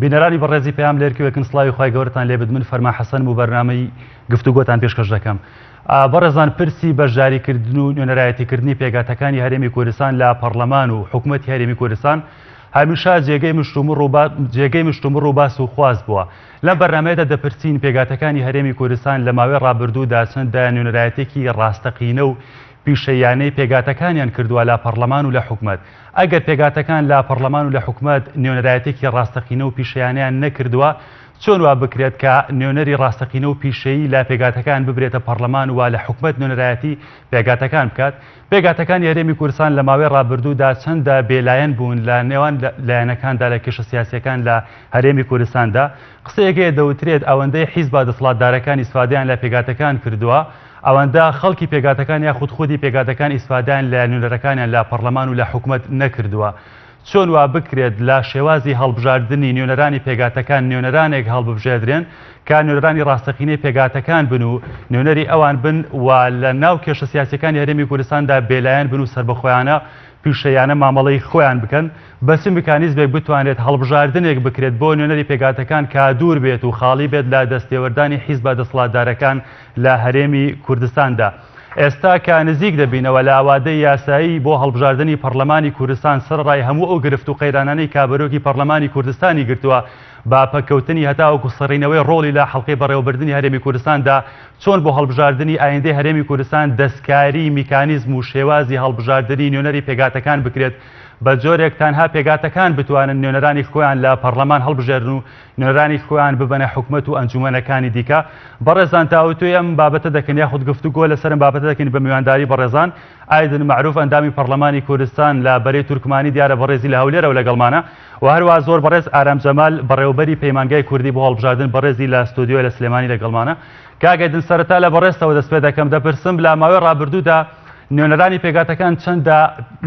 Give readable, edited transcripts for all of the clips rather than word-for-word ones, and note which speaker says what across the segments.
Speaker 1: بینەرانی بەڕێزی پەیام لێرکوێکن سڵاوی خوای گەورەتان لێبێت من فەرمان حەسەنم و بەرنامەی گفتوگۆتان پێشکەش دەکەم. بەڕێزان پرسی بەشداریکردن و نوێنەرایەتیکردنی پێکهاتەکانی هەرێمی کوردستان لە پەڕلەمان و حکومەتی هەرێمی کوردستان هەمیشە جێگەی مشتومڕ و جێگەی مشتومڕ و باس و خواست بووە. لەم بەرنامەیەدا دەپرسین پێکهاتەکانی هەرێمی کوردستان لە ماوەی ڕابردوودا چەندە نوێنەرایەتیەکی ڕاستەقینە و پیشەییانەی پێکهاتەکانیان کردووە لە پەڕلەمان و لە حکومەت؟ ئەگەر پێکهاتەکان لە پەڕلەمان و لە حکومەت نوێنەرایەتیەکی ڕاستەقینە و پیشەیانەیان نەکردووە، چۆن وا بکرێت کە نوێنەری ڕاستەقینە و پیشەیی لە پێکهاتەکان ببرێتە پەڕلەمان و لە حکومەت نوێنەرایەتی پێکهاتەکان بکات؟ پێکهاتەکانی هەرێمی کوردستان لە ماوەی ڕابردوودا چەندە بێلایەن بوون لە نێوان لایەنەکاندا لە کێشە سیاسیەکان لە هەرێمی کوردستاندا؟ قسەیەک هەیە دەوترێت ئەوەندەی حیزبە دەسەڵاتدارەکان ئیسفادەیان لە پێکهاتەکان کردووە، ئەوەندە خەڵکی پێکهاتەکان یاخود خودی پێکهاتەکان ئیسفادەیان لە نوێنەرەکانیان لە پەڕلەمان و لە حکومەت نەکردووە. چۆن وا بکرێت لە شێوازی هەڵبژاردنی نوێنەرانی پێکهاتەکان نوێنەرانێک هەڵببژێردرێن کە نوێنەرانی ڕاستەقینەی پێکهاتەکان بن و نوێنەری ئەوان بن و لە ناو کێشە سیاسیەکانی هەرێمی کوردستاندا بێلایەن بن و سەربەخۆیانە پیشەییانە مامەڵەی خۆیان بکەن؟ بە چ میکانیزمێک بتوانرێت هەڵبژاردنێک بکرێت بۆ نوێنەری پێکهاتەکان کە دوور بێت و خاڵی بێت لە دەستێوەردانی حیزبە دەسەڵاتدارەکان لە هەرێمی کوردستاندا؟ ئێستا کە نزیک دەبینەوە لە وادەی یاسایی بۆ هەڵبژاردنی پەڕلەمانی کوردستان سەرەڕای هەموو ئەو گرفت و قەیرانانەی کە بەرۆکی پەڕلەمانی کوردستانی گرتووە بە پەککەوتنی هەتاوەکو سڕینەوەی ڕۆڵی لە حەڵقەی بەڕێوەبردنی هەرێمی کوردستاندا چۆن بۆ هەڵبژاردنی ئایندەی هەرێمی کوردستان دەستکاری میکانیزم و شێوازی هەڵبژاردنی نوێنەری پێکهاتەکان بکرێت بە جۆرێک تەنها پێکهاتەکان بتوانن نوێنەرانی خۆیان لە پەڕلەمان هەڵبژێرن و نوێنەرانی خۆیان ببەنە حکومەت و ئەنجومەنەکانی دیکە. بەڕێزان تاوتوێی ئەم بابەتە دەکەن یاخود گفتوگۆ لەسەر ئەم بابەتە دەکەین بە میوانداری بەڕێزان ئایدن مەعروف ئەندامی پەڕلەمانی کوردستان لە بەرەی تورکمانی دیارە بەڕێزی لە هەولێرەوە لەگەڵمانە و هەروەها زۆر بەڕێز ئارام جەمال بەڕێوەبەری پەیمانگای کوردی بۆ هەڵبژاردن بەڕێزی لە ستۆدیۆ لە سلێمانی لەگەڵمانە. کاک ئایدن سەرەتا لە بەڕێزتەوە دەست پێ دەکەم دەپرسم لە ماوەی ڕابردوودا نوێنەرانی پێکهاتەکان چەندە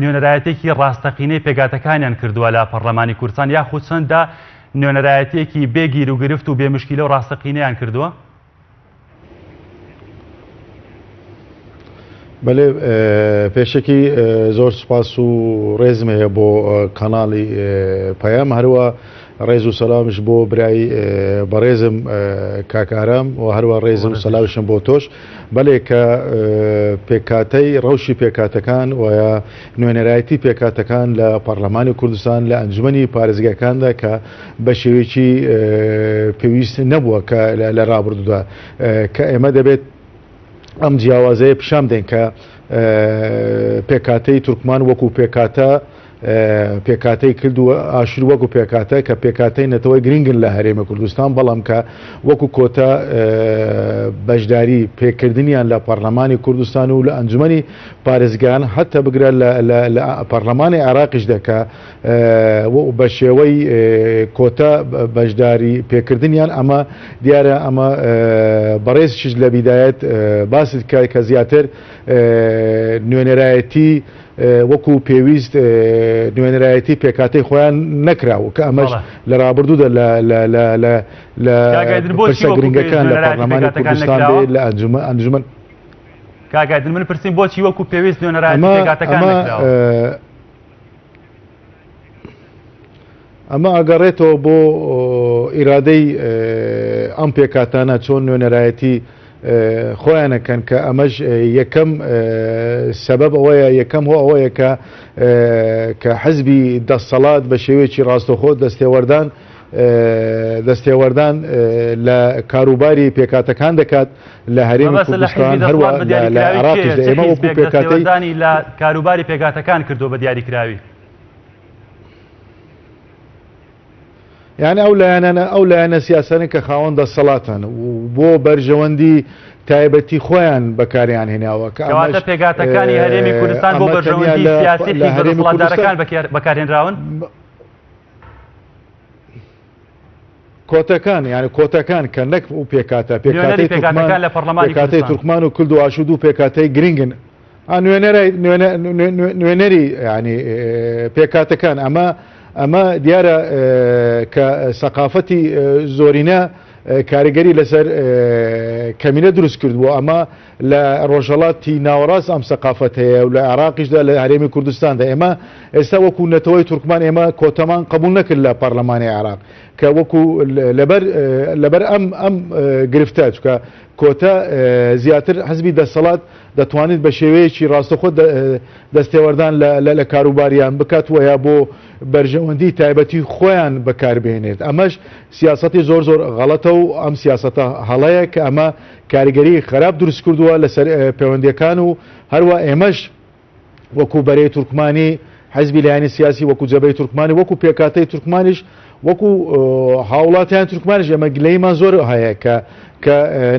Speaker 1: نوێنەرایەتێکی ڕاستەقینەی پێکهاتەکانیان کردووە لە پەڕلەمانی کوردستان یاخود چەندە نوێنەرایەتیەکی بێ گیروگرفت و بێ مشکیلە و ڕاستەقینەیان کردووە؟
Speaker 2: بەلێ پێشەکی زۆر سوپاس و ڕێزم هەیە بۆ کەناڵی پەیام هەروە ڕێز و سەلامیش بۆ برای بەڕێزم کاک ئارام و هەروە ڕێز و سەلاویشم بۆ تۆش بەلێ کە پێکهاتەی ڕەوشی پێکهاتەکان و نوێنەرایەتی پێکهاتەکان لە پەڕلەمانی کوردستان لە ئەنجومەنی پارێزگاکاندا کە بە شێوەیەکی پێویست نەبووە کە لە ڕابردوودا کە ئێمە دەبێت ئەم جیاوازەیە پیشان بدەین کە پێکهاتەی تورکمان وەکو پێکهاتە پێکهاتەی کرد و ئاشور وەکو پێکهاتە کە پێکهاتەی نەتەوەی گرنگن لە هەرێمی کوردستان بەڵام کە وەکو کۆتا بەشداری پێکردنیان لە پەرلەمانی کوردستان و لە ئەنجومەنی پارێزگان حتا بگرە لە پەرلەمانی عێراقیش دەکە بە شێوەی کۆتا بەشداری پێکردنیان ئەمە دیارە ئەمە بەڕێزیش لە بیدایەت باست کە زیاتر نوێنەرایەتی وەکو پێویست نوێنەرایەتی پێکهاتەی خۆیان نەکرا و کە ئەمەش لە ڕابردوودا لە لە لە لە لە پرسە گرنگەکان لە پەرلەمانی کوردستان بێ لە ئەنجومەن ئەنجومەن
Speaker 1: کاک ئایدن من پرسیم بۆچی وەکو پێویست نوێنەرایەتی پێکهاتەکان نەکراوە؟
Speaker 2: ئەمە ئەگەڕێتەوە بۆ ئیرادەی ئەم پێکهاتانە چۆن نوێنەرایەتی خۆیانەکەن کە ئەمەش یەکەم سەبەب ئەوەیە یەکەم هۆ ئەوەیە کە کە حزبی دەسەڵات بە شێوەیەکی ڕاستەخۆ دەستێوەردان دەستێوەردان لە کاروباری پێکاتەکان دەکات لە هەرێمی کوردستان هەروە لە عێراقیش ئێمە وەکو پێکاتەی
Speaker 1: لە کاروباری پێکاتەکان کردو بە دیاریکراوی
Speaker 2: یعنی ئەو لایەنانە ئەو لایەنە سیاسانە کە خاوەن دەسەڵاتن و بۆ بەرژەوەندی تایبەتی خۆیان بەکاریان هێناوە
Speaker 1: کە ئەمەش پێکهاتەکانی هەرێمی کوردستان بۆ بەرژەوەندی سیاسی لە هەرێمی دەسەڵاتدارەکان بەکارهێنراون؟
Speaker 2: کۆتەکان یعنی کۆتەکان کە نەک و پێکاتە پێکاتەی تورکمان
Speaker 1: لە پەرلەمانی
Speaker 2: پێکاتەی تورکمان و کورد و ئاشوور دوو پێکاتەی گرنگن نوێنەرای نوێنەری ینی پێکاتەکان ئەمە ئەمە دیارە کە سەقافەتی زۆرینە کاریگەری لەسەر کەمینە دروست کردووە ئەمە لە ڕۆژهەڵاتی ناوەڕاست ئەم سەقافەت هەیە و لە عێراقیشدا لە هەرێمی کوردستاندا ئێمە ئێستا وەکو نەتەوەی تورکمان ئێمە کۆتەمان قبول نەکرد لە پەرلەمانی عێراق. کە وەکو لەبەر لەبەر ئەم ئەم گرفتە چکە کۆتا زیاتر حزبی دەسەڵات دەتوانێت بە شێوەیەکی ڕاستەخۆ دەستێوەردان لە کاروباریان بکات و یا بۆ بەرژەوەندی تایبەتی خۆیان بەکاربهێنێت ئەمەش سیاسەتی زۆر زۆر غەڵەتە و ئەم سیاسەتە هەڵەیە کە ئەمە کاریگەری خراپ دروست کردووە لەسەر پەیوەندیەکان و هەروە ئێمەش وەکو بەرەی تورکمانی حزبی لایەنی سیاسی وەکو جەبەی تورکمانی وەکو پێکاتەی تورکمانیش وەکو هاوڵاتیان تورکمانیش ئێمە گلەیمان زۆر هەیە کە کە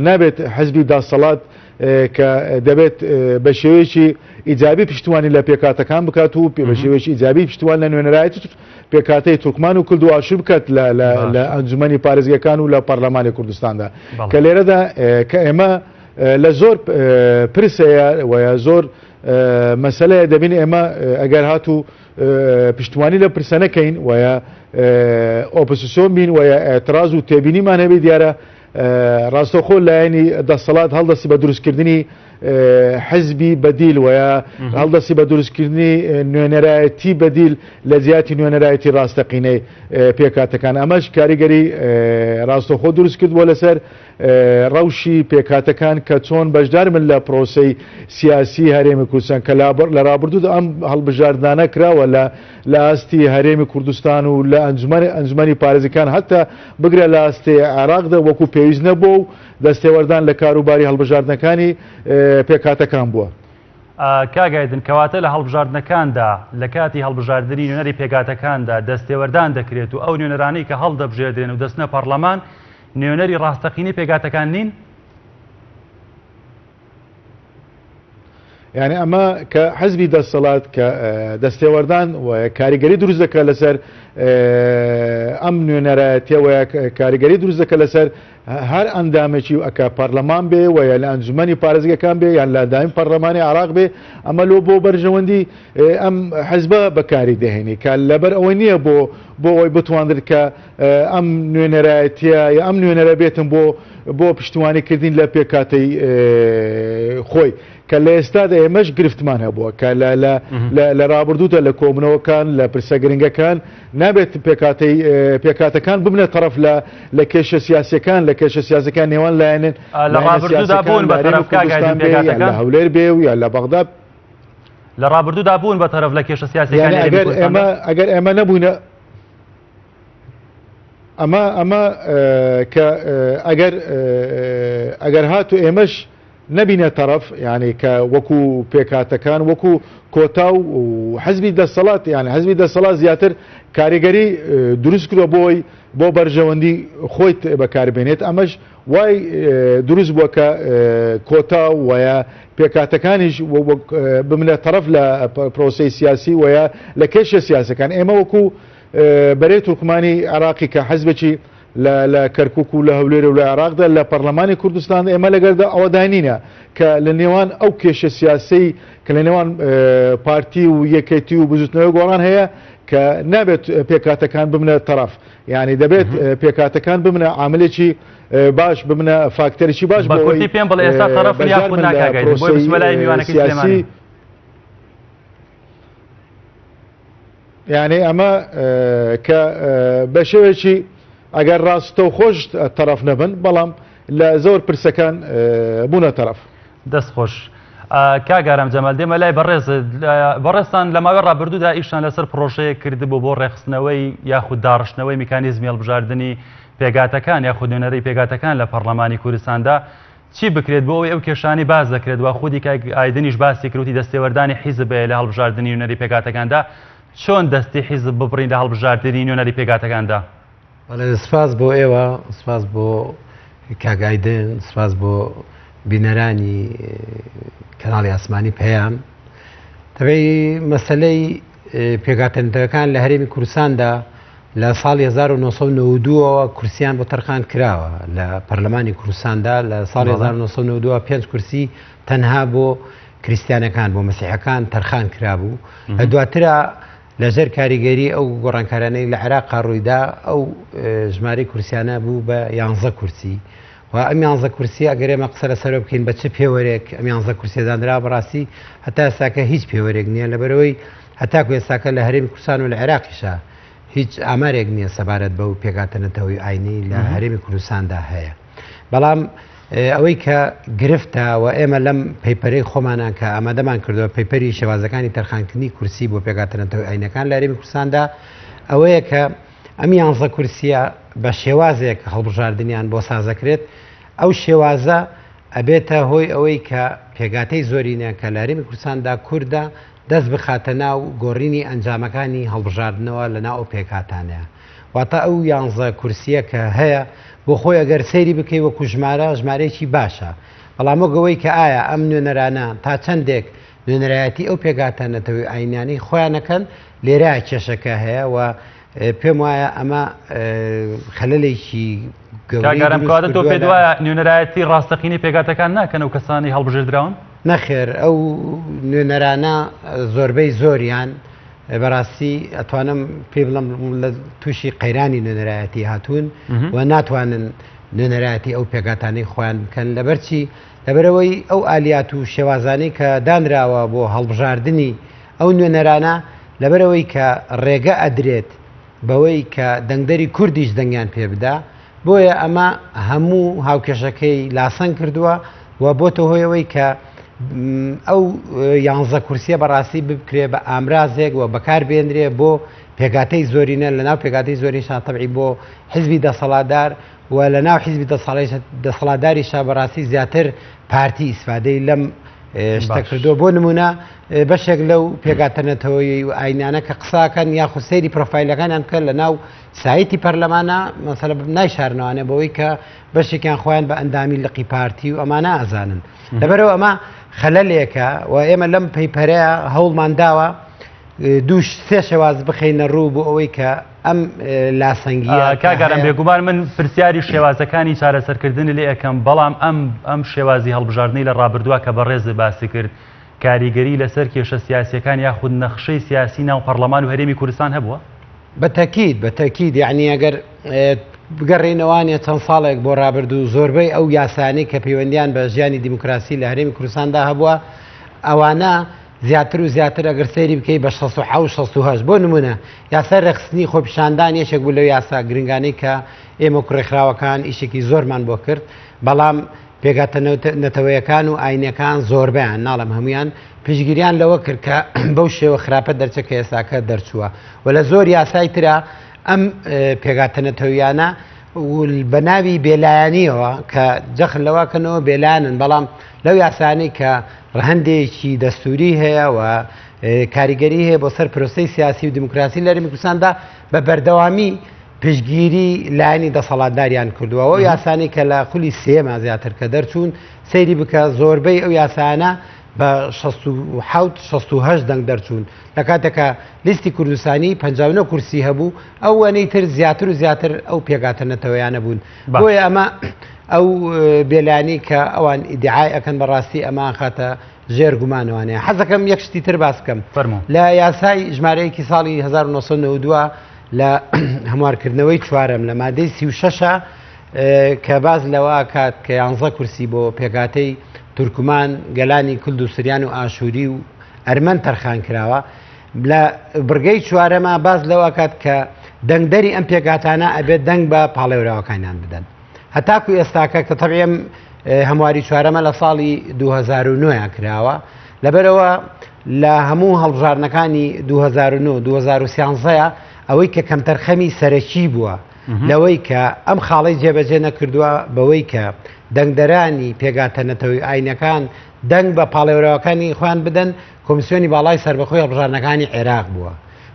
Speaker 2: نابێت حزبی دەسەڵات کە دەبێت بە شێوەیەکی ئیجابی پشتیوانی لە پێکاتەکان بکات و بە شێوەیەکی ئیجابی پشتیوان لە نوێنەرایەتی پێکاتەی تورکمان و کورد و ئاشور بکات لە ئەنجومەنی پارێزگەکان و لە پەرلەمانی کوردستاندا کە لێرەدا کە ئێمە لە زۆر پرسەیە وە زۆر مەسەلەیە دەبین ئێمە ئەگەر هاتوو پشتیوانی لە پرسە نەکەین وە ئۆپۆزیسیۆن بین وە ئاعتراز و تێبینیمان هەبێ دیارە ڕاستەوخۆ لایەنی دەسەڵات هەڵدەستی بە دروستکردنی حزبی بەدیل وەیە هەڵدەستی بە دروستکردنی نوێنەرایەتی بەدیل لە جیاتی نوێنەرایەتی ڕاستەقینەی پێکاتەکان ئەمەش کاریگەری ڕاستەوخۆ دروست کردووە لەسەر ڕەوشی پێکهاتەکان کە چۆن بەشدار بن لە پرۆسەی سیاسی هەرێمی کوردستان کە لە ڕابردوودا ئەم هەڵبژاردنانە کراوە لە لە ئاستی هەرێمی کوردستان و لە ئەنجومەنی ئەنجومەنی پارێزگەکان هەتا بگرە لە ئاستی عێراقدا وەکو پێویست نەبووە و دەستێوەردان لە کاروباری هەڵبژاردنەکانی پێکهاتەکان بووە.
Speaker 1: کاک ئایدن کەواتە لە هەڵبژاردنەکاندا لە کاتی هەڵبژاردنی نوێنەری پێکهاتەکاندا دەستێوەردان دەکرێت و ئەو نوێنەرانەی کە هەڵدەبژێردرێن و دەچنە پەڕلەمان نوێنەری ڕاستەقینەی پێکهاتەکان نین؟
Speaker 2: یعنی ئەمە کە حزبی دەسەڵات کە دەستێوەردان و کاریگەری دروست دەکات لەسەر ئەم نوێنەرایەتیەوە کاریگەری دروست دەکات لەسەر هەر ئەندامێکی ئەکە پەرلەمان بێ و یا لە ئەنجومەنی پارێزگەکان بێ یان لە ئەندامی پەرلەمانی عراق بێ ئەمە لۆ بۆ بەرژەوەندی ئەم حزبە بەکاری دەهێنی کە لەبەر ئەوەی نییە بۆ بۆ ئەوەی بتواندرێت کە ئەم نوێنەرایەتیە یا ئەم نوێنەرە بێتن بۆ بۆ پشتیوانی کردین لە پێکاتەی خۆی کە لە ئێستادا ئێمەش گرفتمان هەبووە کە لە لە لە ڕابردوودا لە کۆبنەوەکان لە پرسە گرنگەکان نابێت پێکاتەی پێکاتەکان ببنە تەڕەف لە لە کێشە سیاسیەکان لە کێشە سیاسەکان نێوان لایەنن
Speaker 1: لە ڕابردوودا بوون بە تەرەف کاک ئایدن پێکاتەکان
Speaker 2: لە هەولێر بێ و یا لە بەغدا
Speaker 1: لە ڕابردوودا بوون بە تەرەف لە کێشە سیاسەکان
Speaker 2: ئەگەر ئێمە ئەگەر ئێمە نەبووینە ئەمە ئەمە کە ئەگەر ئەگەر هاتو ئێمەش نەبینە تەڕەف یانی کە وەکو پێکهاتەکان وەکو کۆتا و حزبی دەسەڵات یان حزبی دەسەڵات زیاتر کاریگەری دروست کردوە بۆی بۆ بەرژەوەندی خۆی بەکاربێنێت ئەمەش وای دروست بووە کە کۆتا وە پێکهاتەکانیش ببنە تەڕەف لە پرۆسەی سیاسی وە لە کێشە سیاسەکان ئێمە وەکو بەرەی تورکمانی عێراقی کە حزبێکی لە لە کەرکوک و لە هەولێر و لە عێراقدا لە پەرلەمانی کوردستان ئێمە لەگەردا ئەوەدا نینە کە لە نێوان ئەو کێشە سیاسەی کە لە نێوان پارتی و یەکێتی و بزوتنەوەی گۆڕان هەیە کە نابێت پێکهاتەکان ببنە تەڕەف یعنی دەبێت پێکهاتەکان ببنە عاملێکی باش ببنە فاکتەرێکی باش
Speaker 1: بە کورتی پێم بڵێ ئێستا تەڕەف یاخود نا کاک ئایدن بۆی بچمە لای میوانەکەی سلێمانی.
Speaker 2: یعنی ئەمە کە بە شێوەیەکی ئەگەر ڕاستەوخۆش تەرەف نەبن بەڵام لە زۆر پرسەکان بوونە تەرەف.
Speaker 1: دەست خۆش کاک ئارام جەمال دێمە لای بەڕێز بەڕێزتان لە ماوەی ڕابردوودا ئیشتان لەسەر پرۆژەیەک کردبوو بۆ ڕێکخستنەوەی یاخود داڕشتنەوەی میکانیزمی هەڵبژاردنی پێگاتەکان یاخود نوێنەری پێگاتەکان لە پەرلەمانی کوردستاندا چی بکرێت بۆ ئەوەی ئەو کێشانەی باس دەکرێت و خودی کاک ئایدنیش باسی کرد وتی دەستێوەردانی حیزب هەیە لە هەڵبژاردنی نوێنەری پێکهاتەکاندا، چۆن دەستی حیزب ببڕین لە هەڵبژاردنی نوێنەری پێکهاتەکاندا؟
Speaker 3: بەڵێ سپاس بۆ ئێوە، سپاس بۆ کاک ئایدن، سپاس بۆ بینەرانی کەناڵی ئاسمانی پەیام. تەبعی مەسەلەی پێکهاتە نەتەوەکان لە هەرێمی کوردستاندا لە ساڵی 1992 ەوە کورسیان بۆ تەرخان کراوە لە پەرلەمانی کوردستاندا لە ساڵی 1992 پێنج کورسی تەنها بۆ کریسیانەکان بۆ مەسیحەکان تەرخان کرابوو لە دواترا لەژێر کاریگەری ئەو گۆڕانکارانەی لە عێراق ڕوویدا ئەو ژمارەی کورسیانە بوو بە یانزە کورسی و ئەم یانزە کورسیە ئەگەر ئێمە قسە لەسەرەوە بکەین بە چ پێوەرێک ئەم یانزە کورسیە دانرا بەڕاستی هەتا ئێستاکە هیچ پێوەرێک نییە لەبەرەوەی هەتاکو ئێستاکە لە هەرێمی کوردستان و لە عێراقیشا. هیچ ئامارێک نییە سەبارەت بەو پێکهاتە نەتەوەی ئاینی لە هەرێمی کوردستاندا هەیە. بەڵام ئەوەی کە گرفتە و ئێمە لەم paper ەی خۆمانان کە ئامادەمان کردووە paper ی شێوازەکانی تەرخانکردنی کورسی بۆ پێکهاتە نەتەوەی ئاینەکان لە هەرێمی کوردستاندا ئەوەیە کە ئەم یانزە کورسیە بە شێوازێک هەڵبژاردنیان بۆ سازەکرێت ئەو شێوازە ئەبێتە هۆی ئەوەی کە پێکهاتەی زۆرینە کە لە هەرێمی کوردستاندا کوردە دەست بخاتە ناو گۆڕینی ئەنجامەکانی هەڵبژاردنەوە لە ناو ئەو پێکهاتانەیە. واتە ئەو یانزە کورسییە کە هەیە بۆ خۆی ئەگەر سەیری بکەی وەکو ژمارە، ژمارەیەکی باشە. بەڵام وەک ئەوەی کە ئایا ئەم نوێنەرانە تا چەندێک نوێنەرایەتی ئەو پێکهاتە نەتەوەی و ئایینیانەی خۆیان ئەکەن، لێرەیا کێشەکە هەیە و پێم وایە ئەمە خەلەلێکی
Speaker 1: گەورەی کاک ئارام دروست کەواتە تۆ کردووە پێت لە وایە نوێنەرایەتی ڕاستەقینەی پێکهاتەکان ناکەن ئەو کەسانەی هەڵبژێردراون؟
Speaker 3: نەخێر ئەو نوێنەرانە زۆربەی زۆریان بەڕاستی ئەتوانم پێ بڵم لە تووشی قەیرانی نوێنەرایەتی هاتوون و ناتوانن نوێنەرایەتی ئەو پێکاتانەی خۆیان بکەن لەبەرچی لەبەرەوەی ئەو ئالیات و شێوازانەی کە دانراوە بۆ هەڵبژاردننی ئەو نوێنەرانە لەبەرەوەی کە ڕێگە ئەدرێت بەوەی کە دەنگدەری کوردیش دەنگیان پێ بدا، بۆیە ئەمە هەموو هاوکێشەکەی لاسەنگ کردووە و بۆتە هۆی ئەوەی کە ئەو یانزە کورسیە بەڕاستی بکرێ بە ئامرازێک و بەکار بێنرێ بۆ پێکاتەی زۆرینە لە ناو پێکاتەی زۆرینشا تەبعی بۆ حزبی دەسەڵاتدار و لە ناو حزبی دەسەڵاتداریشا بەڕاستی زیاتر پارتی ئیسفادەی لەم شتە کردووە بۆ نمونە بەشێک لەو پێکهاتە نەتەوەیی و ئاینانە کە قساکەن یاخود سەیری پرۆفایلەکانیان بکەن لە ناو سایتی پەرلەمانە مەسەلە نایشارنەوانێ بەوەی کە بەشێکیان خۆیان بە ئەندامی لقی پارتی و ئەمانە ئازانن لەبەرەوە ئەمە خەلەلێکە و ئێمە لەم paper ەیە هەوڵمان داوە دووش سێ شێواز بخەینە ڕوو بۆ ئەوەی کە ئەم لاسەنگیە
Speaker 1: کاک ئارام بێگومان من پرسیاری شێوازەکانی چارەسەرکردنی لێ ئەکەم بەڵام ئەم ئەم شێوازی هەڵبژاردنەی لە ڕابردووە کە بەڕێزت باسی کرد کاریگەری لەسەر کێشە سیاسیەکان یاخود نەخشەی سیاسی ناو پەڕلەمان و هەرێمی کوردستان هەبووە؟
Speaker 3: بە تەکید بە تەکید یعنی ئەگەر بگەڕێینەوانێ چەند ساڵێک بۆ ڕابردوو زۆربەی ئەو یاسانەی کە پەیوەندیان بە ژیانی دیموکراسی لە هەرێمی کوردستاندا هەبووە ئەوانە زیاتر و زیاتر ئەگەر سەیری بکەی بە 67 68 بۆ نمونە یاسای ڕێکخستنی خۆپیشاندان یەکێک بوو لەو یاسا گرنگانەی کە ئێمە و ڕێکخراوەکان ئیشێکی زۆرمان بۆ کرد بەڵام پێکهاتە نەتەوەیەکان و ئاینەکان زۆربیان ناڵم هەمویان پشتگیریان لەوە کرد کە بەو شێوە خراپە دەرچە کە ئێستاکە دەرچووە و لە زۆر یاسای ترا ئەم پێکهاتە نەتەویانە بە ناوی بێلایەنیەوە کە جەخت لەوەکەنەوە بێلایەنن بەڵام لەو یاسانەی کە ڕەهەندێکی دەستوری هەیە و کاریگەری هەیە بۆ سەر پرۆسەی سیاسی و دیموکراسی لە هەرێمی کوردستاندا بە بەردەوامی پشتگیری لایەنی دەسەڵاتداریان کردووە ئەو یاسانەی کە لە خولی سێما زیاتر کە دەرچوون سەیری بکە زۆربەی ئەو یاسانە بە 67 68 دەنگ دەرچوون لە کاتێکە لیستی کوردستانی 59 کورسی هەبوو ئەوەنەی تر زیاتر و زیاتر ئەو پێکهاتە نەتەوەیانە بوون بۆیە ئەمە ئەو بێلانی کە ئەوان ئیدعای ئەکەن بەڕاستی ئەمان خاتە ژێر گومانەوانەیە حەزەکەم یەک شتی تر باس بکەم لە یاسای ژمارەیەکی ساڵی 1992 لە هەموارکردنەوەی چوارەم لە مادەی 36 کە باز لەوە ئەکات کە یانزە کورسی بۆ پێکاتەی تورکمان گەلانی کولد و سریان و ئاشووری و ئەرمەن تەرخان کراوە لە بڕگەی چوارەما باس لەوە کات کە دەنگدەری ئەم پێکهاتانە ئەبێت دەنگ بە پاڵێوراوەکانیان بدەن هەتاکو ئێستاکە کە تەبعی ئەم هەمواری چوارەمە لە ساڵی 2009 کراوە لەبەرەوە لە هەموو هەڵبژاردنەکانی 2009 2013 ئەوەی کە کەمتەرخەمی سەرەکی بووە لەوەی کە ئەم خاڵی جێبەجێ نەکردووە بەوەی کە دەنگدەرانی پێگاتە نەتەوەی ئاینەکان دەنگ بە پاڵێوراوەکانی خۆیان بدەن کۆمیسیۆنی باڵای سەربەخۆی هەڵبژاردنەکانی عێراق بووە.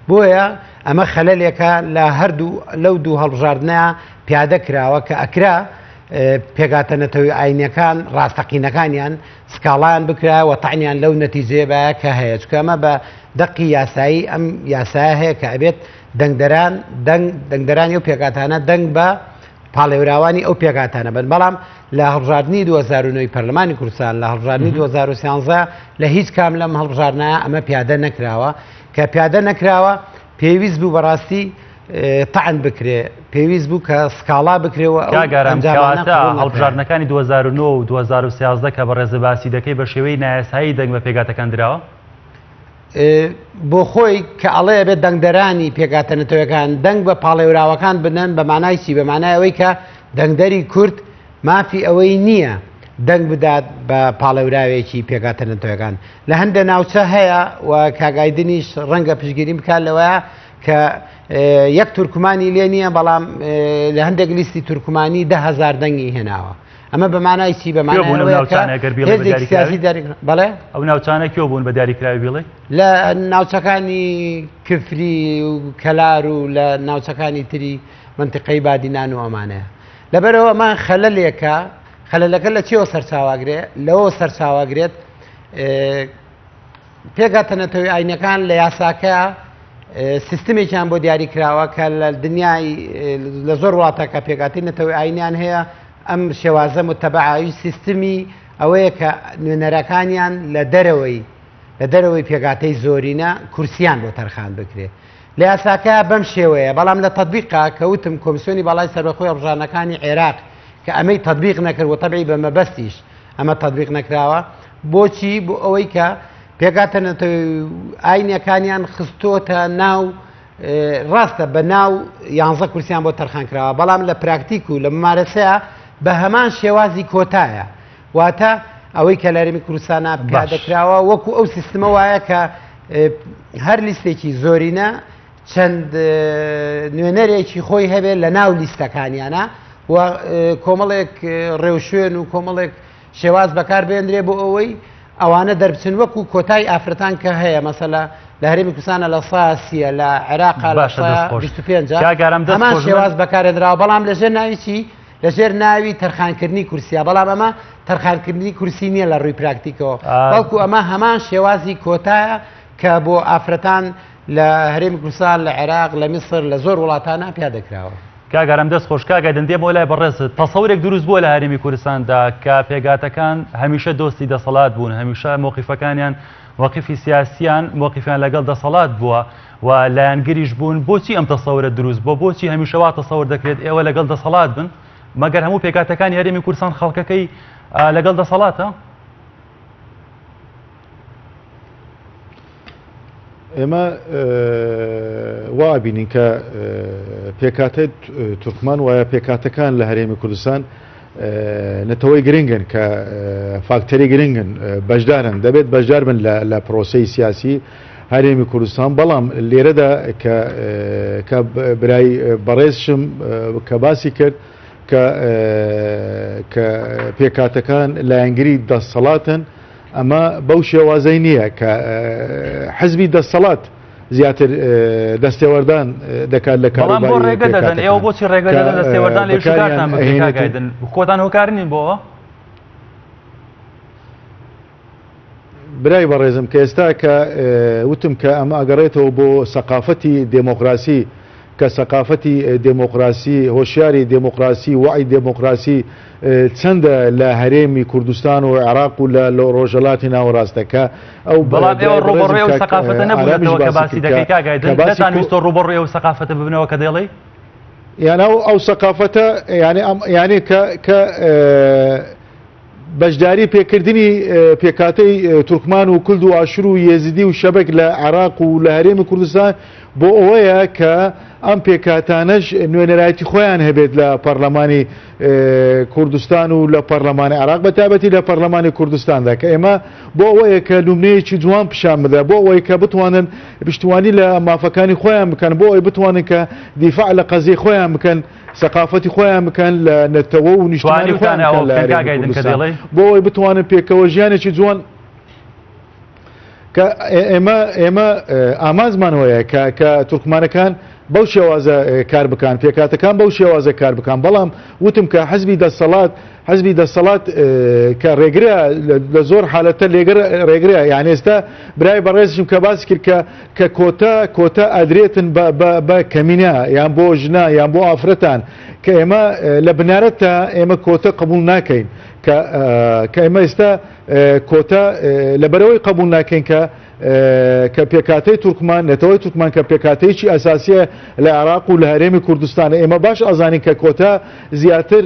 Speaker 3: بۆیە ئەمە خەلەلێکە لە هەردوو لەو دوو هەڵبژاردنە پیادە کراوە کە ئەکرا پێکهاتە نەتەوەی ئاینیەکان ڕاستەقینەکانیان سکاڵایان بکرایە و تەعنیان لەو نەتیجەیە بایە کە هەیە چونکە ئەمە بە دەقی یاسایی ئەم یاسایە هەیە کە ئەبێت دەنگدەران دەنگ دەنگدەرانی ئەو پێکهاتانە دەنگ بە پاڵێوراوانی ئەو پێکهاتانە بن بەڵام لە هەڵبژاردنی 2009 پەرلەمانی کوردستان لە هەڵبژاردنی 2013 لە هیچ کام لەم هەڵبژاردنە ئەمە پیادە نەکراوە کە پیادە نەکراوە پێویست بوو بەڕاستی تەعن بکرێ پێویست بوو کە سکاڵا بکرێەوە
Speaker 1: هەڵبژاردنەکانی 2009 و 2013 کە بەڕێزە باسی دەکەی بە شێوەی نایاسایی دەنگ بە پێگاتەکان دراوە؟
Speaker 3: بۆ خۆی کە ئەڵێ ئەبێت دەنگدەرانی پێکهاتە نەتەوەکان دەنگ بە پاڵێوراوەکان بدەن بە مانای چی؟ بە مانای ئەوەی کە دەنگدەری کورد مافی ئەوەی نییە دەنگ بدات بە پاڵێوراوێکی پێکهاتە نەتەوەکان. لە هەندێک ناوچە هەیە و کاک ئایدنیش ڕەنگە پشتگیری بکات لەوەیە کە یەک تورکمانی لێ نییە بەڵام لە هەندێک لیستی تورکمانی 10,000 دەنگی هێناوە. ئەمە بە مانای چی؟ بە مانای
Speaker 1: بوون ئەو
Speaker 3: ئەوەیە کە
Speaker 1: ناوچانە گەر بیڵێ بە
Speaker 3: هێزێکی
Speaker 1: دیاریکراوی؟
Speaker 3: سیاسی دیاری بەڵێ؟
Speaker 1: ئەو ناوچانە کوێ بوون بە دیاریکراوی بیڵێ؟
Speaker 3: لە ناوچەکانی کفری و کەلار و لە ناوچەکانی تری مەنتیقەی بادینان و ئەمانەیە. لەبەرئەوە ئەمە خەلەلێکە، خەلەلەکە لە چیەوە سەرچاوەگرێ؟ لەوەوە سەرچاوەگرێت پێکهاتە نەتەوەی ئاینەکان لە یاساکە سیستمێکیان بۆ دیاری کراوە کە لە دنیای لە زۆر وڵاتە کە پێکهاتەی نەتەوەی ئاینیان هەیە ئەم شێوازە متەبعاوی سیستمی ئەوەیە کە نوێنەرەکانیان لە دەرەوەی لە دەرەوەی پێکهاتەی زۆرینە کورسیان بۆ تەرخان بکرێت لە یاساکە بەم شێوەیە بەڵام لە تەطبیقا کە وتم کۆمیسیۆنی باڵای سەربەخۆی هەڵبژاردنەکانی عێراق کە ئەمەی تەطبیق نەکرد و تەبعی بە مەبەستیش ئەمە تەطبیق نەکراوە بۆچی بۆ ئەوەی کە پێکهاتە نەتەوەی ئاینەکانیان خستۆتە ناو ڕاستە بە ناو یانزە کورسیان بۆ تەرخان کراوە بەڵام لە پراکتیک و لە ممارەسەیە بە هەمان شێوازی کۆتایە واتە ئەوەی کە لە هەرێمی کوردستانە پیادەکراوە وەکو ئەو سیستمە وایە کە هەر لیستێکی زۆرینە چەند نوێنەرێکی خۆی هەبێت لە ناو لیستەکانیانە و کۆمەڵێک ڕێوشوێن و کۆمەڵێک شێواز بەکار بێندرێ بۆ ئەوەی ئەوانە دەربچن وەکو کۆتای ئافرەتان کە هەیە مەسەلە لە هەرێمی کوردستانە لە ساسیە لە عێراق
Speaker 1: باشە دەست خۆش.
Speaker 3: 25
Speaker 1: کاک ئارام دەست
Speaker 3: هەمان
Speaker 1: خۆش.
Speaker 3: شێواز بەکارێنراوە بەڵام لەژێر ناوی چی لەژێر ناوی تەرخانکردنی کورسیە بەڵام ئەمە تەرخانکردنی کورسی نییە لە ڕووی پراکتیکەوە بەڵکو ئەمە هەمان شێوازی کۆتایە کە بۆ ئافرەتان لە هەرێمی کوردستان لە عێراق لە میسر لە زۆر وڵاتانە پیادەکراوە.
Speaker 1: کاک ئارام دەست خۆش کاک ئایدن دێمەوە لای بەڕێزت تەسەورێک دروست بووە لە هەرێمی کوردستاندا کە پێکهاتەکان هەمیشە دۆستی دەسەڵات بوون هەمیشە مۆقیفەکانیان مۆقیفی سیاسیان مۆقیفیان لەگەڵ دەسەڵات بووە و لایەنگریش بوون بۆچی ئەم تەسەورە دروست بووە بۆچی هەمیشە وا تەسەور دەکرێت ئێوە لەگەڵ دەسەڵات بن مەگەر هەموو پێکهاتەکانی هەرێمی کوردستان خەڵکەکەی لەگەڵ دەسەڵاتە؟
Speaker 2: ئێمە وا بینین کە پێکاتە تورکمان وایە پێکاتەکان لە هەرێمی کوردستان نەتەوەی گرنگن کە فاکتەری گرنگن بەشدارن دەبێت بەشدار بن لە پرۆسەی سیاسی هەرێمی کوردستان بەڵام لێرەدا کە کە برای بەڕێزشم کە باسی کرد کە کە پێکاتەکان لایەنگری دەسەڵاتن ئەمە بەو شێوازەی نییە کە حزبی دەسەڵات زیاتر دەستێوەردان دەکات لە
Speaker 1: بەڵام بۆ
Speaker 2: کاروباری
Speaker 1: ڕێگە دەدەن ئێوە
Speaker 2: پێکهاتەکان
Speaker 1: بۆچی ڕێگە
Speaker 2: کە
Speaker 1: دەدەن دەستێوەردان لە
Speaker 2: بەکاریان
Speaker 1: ئیشوکارتان بکرێت کاک
Speaker 2: ئەهێنێت و
Speaker 1: ئایدن خۆتان هۆکار نین بۆ ئەوە؟
Speaker 2: برای بەڕێزم کە ئێستا کە وتم کە ئەمە ئەگەڕێتەوە بۆ سەقافەتی دێمۆکراسی کە سەقافەتی دێمۆکراسی هۆشیاری دێمۆکراسی وەعی دێمۆکراسی چەندە لە هەرێمی کوردستان و عێراق و لە ڕۆژهەڵاتی ناوەڕاستە کە ئەو
Speaker 1: بەڵام ئێوە
Speaker 2: برای بەڕێزم
Speaker 1: ڕووبەڕووی ئەو
Speaker 2: کاک
Speaker 1: سەقافەتە
Speaker 2: ئارامیش
Speaker 1: نەبوونەتەوە کە
Speaker 2: باسی
Speaker 1: باسی
Speaker 2: کرد
Speaker 1: دەکەی
Speaker 2: کە
Speaker 1: کاک
Speaker 2: کە
Speaker 1: ئایدن
Speaker 2: باسی
Speaker 1: نەتان
Speaker 2: کۆ
Speaker 1: ویستووە ڕووبەڕووی ئەو سەقافەتە ببنەوە کە دەیڵێی؟
Speaker 2: یان ئەو ئەو سەقافەتە یانی ئەم یانی کە کە بەشداری پێکردنی پێکهاتەی تورکمان و کورد و ئاشور و یێزیدی و شەبەک لە عێراق و لە هەرێمی کوردستان بۆ ئەوەیە کە ئەم پێکهاتانەش نوێنەرایەتی خۆیان هەبێت لە پەرلەمانی کوردستان و لە پەرلەمانی عێراق بە تایبەتی لە پەرلەمانی کوردستاندا کە ئێمە بۆ ئەوەیە کە نمونەیەکی جوان پیشان بدە بۆ ئەوەی کە بتوانن پشتیوانی لە مافەکانی خۆیان بکەن بۆ ئەوەی بتوانن کە دیفاع لە قەزیەی خۆیان بکەن سەقافەتی خۆیان بکەن لە نەتەوە و نیشتمانی خۆیان
Speaker 1: توانیوتانە
Speaker 2: بکەن
Speaker 1: ئەوە
Speaker 2: لە
Speaker 1: بکەن
Speaker 2: هەرێمی
Speaker 1: کاک ئایدن کە
Speaker 2: کوردستان
Speaker 1: دەیڵێی؟
Speaker 2: بۆ ئەوەی بتوانن پێکەوە ژیانێکی جوان کە ئێمە ئێمە ئامانجمان هەیە کە کە تورکمانەکان بەو شێوازە کار بکان پێکاتەکان بەو شێوازە کار بکان بەڵام وتم کە حزبی دەسەڵات حزبی دەسەڵات کە ڕێگرە لە زۆر حالەتە لێگەر ڕێگرە یان ئێستا برای بەڕێزشم کە باس کرد کە کە کۆتا کۆتا ئەدرێتن بە بە بە کەمینە یان بۆ ژنا یان بۆ ئافرەتان کە ئێمە لە بنارەتە ئێمە کۆتە قبول ناکەین کە. کە کە ئێمە ئێستا کۆتا لەبەرەوەی قبول ناکەین کە کە پێکهاتەی تورکمان، نەتەوەی تورکمان کە پێکهاتەیەکی ئەساسیە لە عێراق و لە هەرێمی کوردستان، ئێمە باش ئەزانین کە کۆتا زیاتر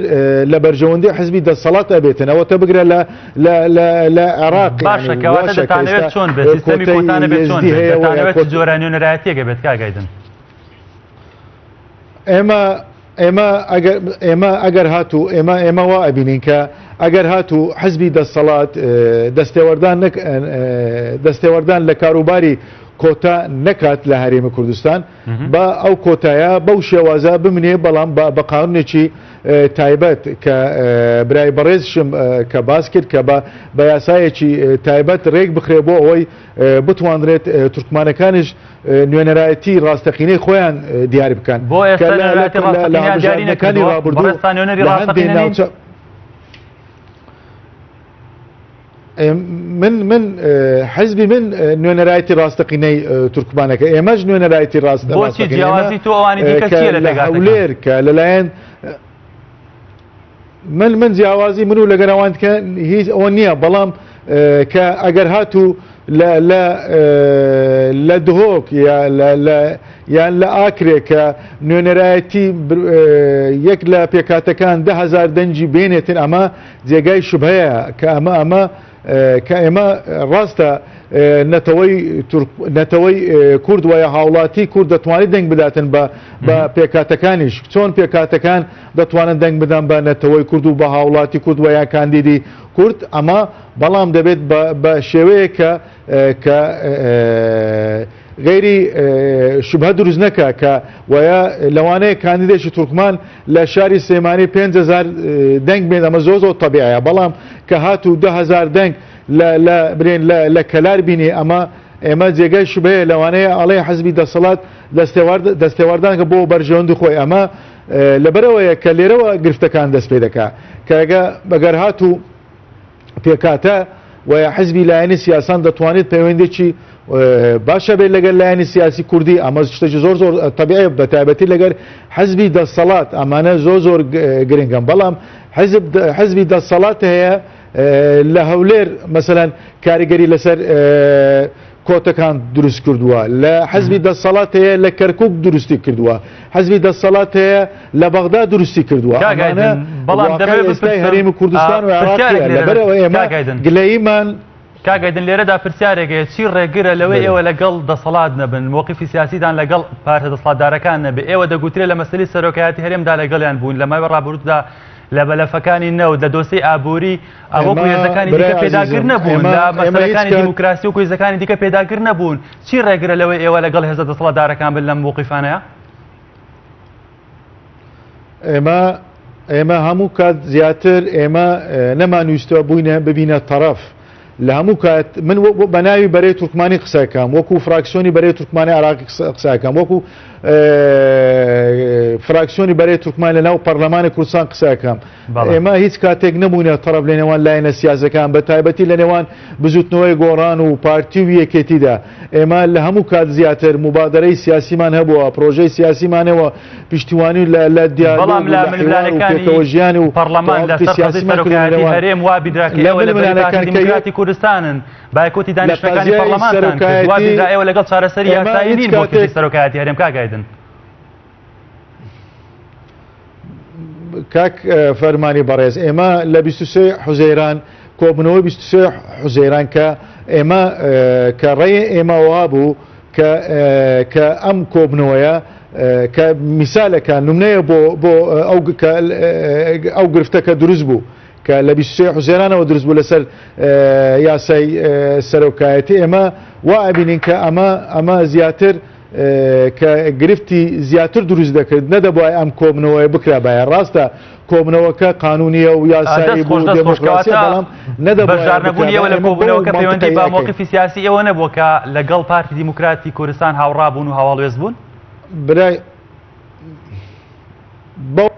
Speaker 2: لە بەرژەوەندی حزبی دەسەڵات ئەبێتن، ئەوەتە بگرە لە لە لە لە عێراق
Speaker 1: باشە
Speaker 2: یانی
Speaker 1: کەواتە
Speaker 2: واشە کە
Speaker 1: دەتانەوێت
Speaker 2: ئێستا
Speaker 1: چۆن بێت سیستەمی
Speaker 2: کۆتای
Speaker 1: کۆتا نەبێت چۆن
Speaker 2: یەزدی
Speaker 1: بێت
Speaker 2: هەیە و
Speaker 1: دەتانەوێت چ
Speaker 2: کۆت
Speaker 1: جۆرە نوێنەرایەتیەک بێت کاک ئایدن؟
Speaker 2: ئێمە ئێمە ئەگەر ئێمە ئەگەر هاتوو ئێمە ئێمە وا ئەبینین کە ئەگەر هاتوو حزبی دەسەڵات دەستێوەردان نەک دەستێوەردان لە کاروباری کۆتا نەکات لە هەرێمی کوردستان بە ئەو کۆتایە بەو شێوازە بمنێ بەڵام بە بە قانونێکی تایبەت کە برای بەڕێزشم کە باس کرد کە بە بە یاسایەکی تایبەت ڕێک بخرێ بۆ ئەوەی بتوانرێت تورکمانەکانیش نوێنەرایەتی ڕاستەقینەی خۆیان دیاری بکەن
Speaker 1: بۆ
Speaker 2: کە
Speaker 1: ئێستا
Speaker 2: لە
Speaker 1: نوێنەرایەتی
Speaker 2: لە
Speaker 1: ڕاستەقینەیان دیاری
Speaker 2: هەڵبژاردنەکانی
Speaker 1: نەکردووە؟
Speaker 2: ڕابردوو
Speaker 1: بەڕێزتان نوێنەری
Speaker 2: لە هەندێ
Speaker 1: ڕاستەقینە نین؟
Speaker 2: ناوچە من من حزبی من نوێنەرایەتی ڕاستەقینەی تورکمانەکە ئێمەش نوێنەرایەتی ڕاست
Speaker 1: بۆچی
Speaker 2: ڕاستەقینە ئێمە
Speaker 1: جیاوازی تۆ ئەوانی دیکە
Speaker 2: کە
Speaker 1: چییە لە
Speaker 2: لە
Speaker 1: پێکهاتەکان؟
Speaker 2: هەولێر کە لەلایەن من من جیاوازی من و لەگەر ئەوان کە هیچ ئەوە نییە بەڵام کە ئەگەر هاتوو لە لە لە دهۆک یا لە لە یان لە ئاکرێ کە نوێنەرایەتی یەک لە پێکاتەکان 10,000 دەنگی بێنێتن ئەمە جێگای شوبهەیە کە ئەمە ئەمە کە ئێمە ڕاستە نەتەوەی تورک نەتەوەی کورد وایە هاوڵاتی کورد دەتوانێت دەنگ بداتن بە بە پێکاتەکانیش چۆن پێکاتەکان دەتوانن دەنگ بدەن بە نەتەوەی کورد و بە هاوڵاتی کورد وە یان کاندیدی کورد ئەمە بەڵام دەبێت بە شێوەیە کە کە غەیری شوبهە دروست نەکا کە وەیا لەوانەیە کاندیدێکی تورکمان لە شاری سلێمانی 5000 دەنگ بێت ئەمە زۆر زۆر تەبیعە بەڵام کە هاتوو 10000 دەنگ لە لە برێن لە لە کەلار بینی ئەمە ئێمە جێگای شوبەیە لەوانەیە ئەڵێ حزبی دەسەڵات دەستێوەردانکە بۆ بەرژەوەندی خۆی ئەمە لەبەرەوەیە کە لێرەوە گرفتەکان دەست پێ دەکا کە ئەگەر هاتوو پێکهاتە و یا حزبی لایەنی سیاسان دەتوانێت پەیوەندێکی باشە بێت لەگەر لایەنی سیاسی کوردی ئەمە شتێکی زۆر زۆر تەبیعی بە تایبەتی لەگەر حزبی دەسەڵات ئەمانە زۆر زۆر گرنگن بەڵام حزب حزبی دەسەڵات هەیە لە هەولێر مەسەلەن کاریگەری لەسەر کۆتەکان دروست کردووە لە حزبی دەسەڵات هەیە لە کەرکک دروستی کردووە حزبی دەسەڵات هەیە لە بەغدا دروستی کردووە ئەمانە
Speaker 1: بەڵام دەمەوێت
Speaker 2: ئێستای
Speaker 1: بپرسم
Speaker 2: هەرێمی کوردستان و عێراقیە
Speaker 1: پرسیارێک لێرە
Speaker 2: لەبەرئەوە ئێمە
Speaker 1: کاک ئایدن
Speaker 2: گلەییمان
Speaker 1: کاک ئایدن لێرەدا پرسیارێک هەیە چی ڕێگرە لەوەی ئێوە لەگەڵ دەسەڵات نەبن مۆقیفی سیاسیتان لەگەڵ پارتە دەسەڵاتدارەکان نەبێ ئێوە دەگوترێ لە مەسەلەی سەرۆکایەتی هەرێمدا لەگەڵیان بوون لە ماوەی ڕابردوودا لە مەلەفەکانی نەوت لە دۆسیەی ئابووری وەکو
Speaker 2: ئێمە
Speaker 1: هێزەکانی دیکە
Speaker 2: برای
Speaker 1: پێداگر
Speaker 2: ئازیزم
Speaker 1: نەبوون
Speaker 2: ئێمە
Speaker 1: لە
Speaker 2: ئێمە هیچ
Speaker 1: مەسەلەکانی
Speaker 2: کات
Speaker 1: دیموکراسی وەکو هێزەکانی دیکە پێداگر نەبوون چی ڕێگرە لەوەی ئێوە لەگەڵ هێزە دەسەڵاتدارەکان بن لەم مۆقیفانەیە؟
Speaker 2: ئێمە ئێمە هەموو کات زیاتر ئێمە نەمانویستوە بووینە ببینە تەرەف لە هەموو کات من بە ناوی بەرەی تورکمانی قسەکەم وەکو فراکسیۆنی بەرەی تورکمانی عراقی قسەکەم وەکو فراکسیۆنی بەرەی تورکمان لە ناو پەرلەمانی کوردستان قسەکەم ئێمە هیچ کاتێک نەبووینە تەرەف لە نێوان لایەنە سیاسەکان بە تایبەتی لە نێوان بزوتنەوەی گۆڕان و پارتی و یەکێتیدا ئێمە لە هەموو کات زیاتر موبادەرەی سیاسیمان هەبووە پرۆژەی سیاسیمانەوە پشتیوانی لە لە دیالۆگ
Speaker 1: بەڵام
Speaker 2: و
Speaker 1: لە
Speaker 2: لە حیوار و
Speaker 1: ململانێکانی
Speaker 2: پێکەوە ژیان و
Speaker 1: پەرلەمان
Speaker 2: تەوافقی
Speaker 1: لەسەر قەزیەی
Speaker 2: سیاسیمان کردووە لە
Speaker 1: سەرۆکایەتی
Speaker 2: نێوان
Speaker 1: هەرێم وا بیدرا کە
Speaker 2: لە
Speaker 1: ئێوە لە بەرەی پارتی
Speaker 2: ململانێکان کە یەک
Speaker 1: دیموکراتی کوردستانن بایکۆتی
Speaker 2: لە
Speaker 1: دانیشتنەکانی
Speaker 2: قەزیای
Speaker 1: پەرلەمانتان کرد وا
Speaker 2: سەرۆکایەتی
Speaker 1: بیدرا ئێوە لەگەڵ چارەسەری
Speaker 2: ئێمە
Speaker 1: یاسایی
Speaker 2: هیچ
Speaker 1: نین بۆ کێشەی
Speaker 2: کاتێک
Speaker 1: سەرۆکایەتی هەرێم کاک ئایدن.
Speaker 2: کاک فەرمانی بەڕێز ئێمە لە 23 حوزەیران کۆبنەوەی 23 حوزەیران کە ئێمە کە ڕێ ئێمە وابوو کە کە ئەم کۆبنەوەیە کە میسالەکە نمونەیە بۆ بۆ ئەو ئەو گرفتە کە دروست بوو کە لە 23 حوزەیرانەوە دروست بوو لەسەر یاسای سەرۆکایەتی ئێمە وا ئەبینین کە ئەمە ئەمە زیاتر کە گرفتی زیاتر دروست دەکرد نەدەبوایە ئەم کۆبنەوەیە بکرابایە ڕاستە کۆبنەوەکە قانونیە و یاسایی
Speaker 1: دەست خۆش
Speaker 2: بوو
Speaker 1: دەست خۆش
Speaker 2: دێمۆکراسیە
Speaker 1: کەواتە
Speaker 2: بەڵام نەدەبوایە
Speaker 1: بەشدار نەبوونی
Speaker 2: بکرابایە
Speaker 1: ئێوە لە
Speaker 2: ئێمە بەو
Speaker 1: کۆبوونەوەکە پەیوەندی
Speaker 2: مەنتقەی
Speaker 1: بە
Speaker 2: ئەکەین.
Speaker 1: مۆقیفی سیاسی ئێوە نەبووە کە لەگەڵ پارتی دیموکراتی کوردستان هاوڕا بوون و هاوڵوێست بوون؟
Speaker 2: برای بەو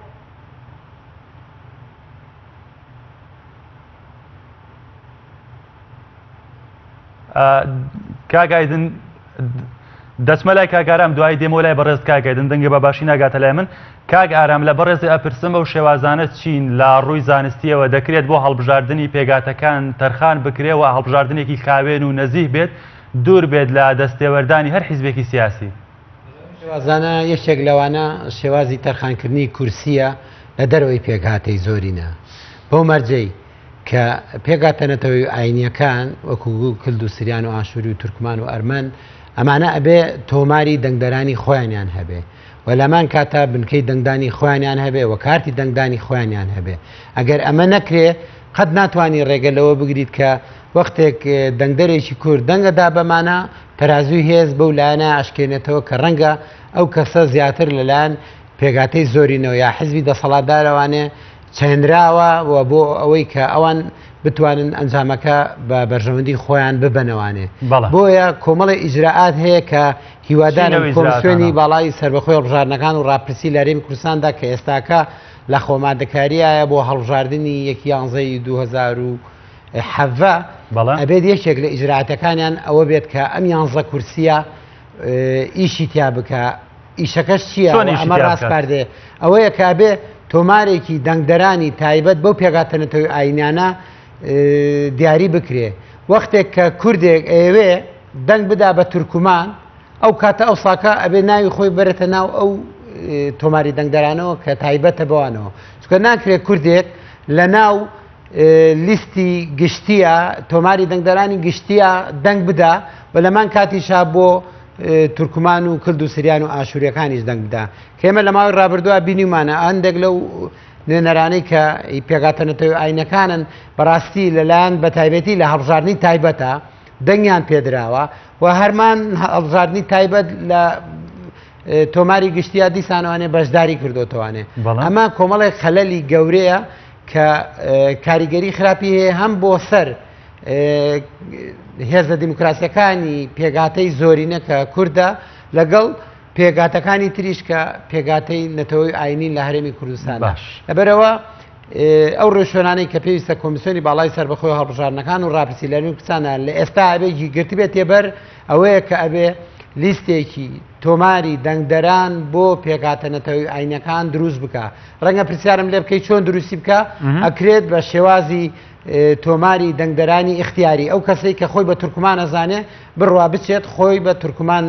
Speaker 1: کاک ئایدن دەچمە لای کاک ئارام دوایی دێمەوە لای بەڕێز کاک ئایدن دەنگە بە باشی ناگاتە لای من کاک ئارام لە بەڕێزی ئەپرسم ئەو شێوازانە چین لە ڕووی زانستیەوە دەکرێت بۆ هەڵبژاردنی پێگاتەکان تەرخان بکرێ و هەڵبژاردنێکی خاوێن و نەزیه بێت دوور بێت لە دەستێوەردانی هەر حیزبێکی سیاسی؟
Speaker 3: شێوازانە یەکێک لەوانە شێوازی تەرخانکردنی کورسیە لە دەرەوەی پێکهاتەی زۆرینە بەو مەرجەی کە پێکهاتە نەتەوەی و ئاینیەکان وەکو کلد و سریان و ئاشوری و تورکمان و ئەرمەن ئەمانە ئەبێ تۆماری دەنگدەرانی خۆیانیان هەبێ و لەمان کاتا بنکەی دەنگدانی خۆیانیان هەبێ و کارتی دەنگدانی خۆیانیان هەبێ ئەگەر ئەمە نەکرێ قەت ناتوانانی ڕێگە لەوە بگریت کە وەختێک دەنگدەرێکی کورد دەنگەدا بەمانە تەرازوی هێز بەو لایەنە ئاشکێنێتەوە کە ڕەنگە ئەو کەسە زیاتر لەلایەن پێکهاتەی زۆرینەوە یا حزبی دەسەڵاتدارەوانێ چێنراوە و بۆ ئەوەی کە ئەوان بتوانن ئەنجامەکە بە بەرژەوەندی خۆیان ببەنەوانێ بۆیە کۆمەڵی ئیجرائات هەیە کە هیوادارم کۆمسیۆنی باڵای سەربەخۆی هەڵبژاردنەکان و ڕاپرسی لە هەرێمی کوردستاندا کە ئێستاکە لە خۆمادەکاریایە بۆ هەڵبژاردنی یەک یانزەی 2017 ئەبێت یەکێک لە ئیجرائاتەکانیان ئەوە بێت کە ئەم یانزە کورسیە ئیشی تیا بکە ئیشەکەش چییە ئەمە ڕاسپاردێ ئەوەیە کە ئەبێ تۆمارێکی دەنگدەرانی تایبەت بەو پێکهاتە نەتەوەی ئاینانە دیاری بکرێ وەختێک کە کوردێک ئەیەوێ دەنگ بدا بە تورکمان ئەو کاتە ئەو ساکە ئەبێ ناوی خۆی بەرێتە ناو ئەو تۆماری دەنگدەرانەوە کە تایبەتە بەوانەوە چونکە ناکرێت کوردێک لە ناو لیستی گشتیە تۆماری دەنگدەرانی گشتیە دەنگ بدا و لەمان کاتیشا بۆ تورکمان و کلد و سریان و ئاشووریەکانیش دەنگ بدا کە ئێمە لە ماوەی ڕابردووە بینیمانە هەندێک لەو نوێنەرانەی کە پێکهاتە نەتەوەی ئاینەکانن بەڕاستی لەلایەن بە تایبەتی لە هەڵبژاردنی تایبەتە دەنگیان پێدراوە و هەرمان هەڵبژاردنی تایبەت لە تۆماری گشتیا دیسانوانێ بەشداری کردوتوانێ ئەمە کۆمەڵێک خەلەلی گەورەیە کە کاریگەری خراپی هەیە هەم بۆ سەر هێزە دیموکراسیەکانی پێکهاتەی زۆرینە کە کوردە لەگەڵ پێکهاتەکانی تریش کە پێکهاتەی نەتەوەی ئاینین لە هەرێمی کوردستان
Speaker 1: باش.
Speaker 3: لەبەرەوە ئەو ڕێوشوێنانەی کە پێویستە کۆمیسیۆنی باڵای سەربەخۆی هەڵبژاردنەکان و ڕاپرسی لە هەرێمی کوردستانە لە ئێستا ئەبێ گرتبێت تێبەر ئەوەیە کە ئەبێ لیستێکی تۆماری دەنگدەران بۆ پێکهاتە نەتەوەی ئاینەکان دروست بکە ڕەنگە پرسیارم لێ بکەی چۆن دروستی بکە ئەکرێت بە شێوازی تۆماری دەنگدەرانی ئیختیاری، ئەو کەسەی کە خۆی بە تورکمان ئەزانێ بڕوا بچێت خۆی بە تورکمان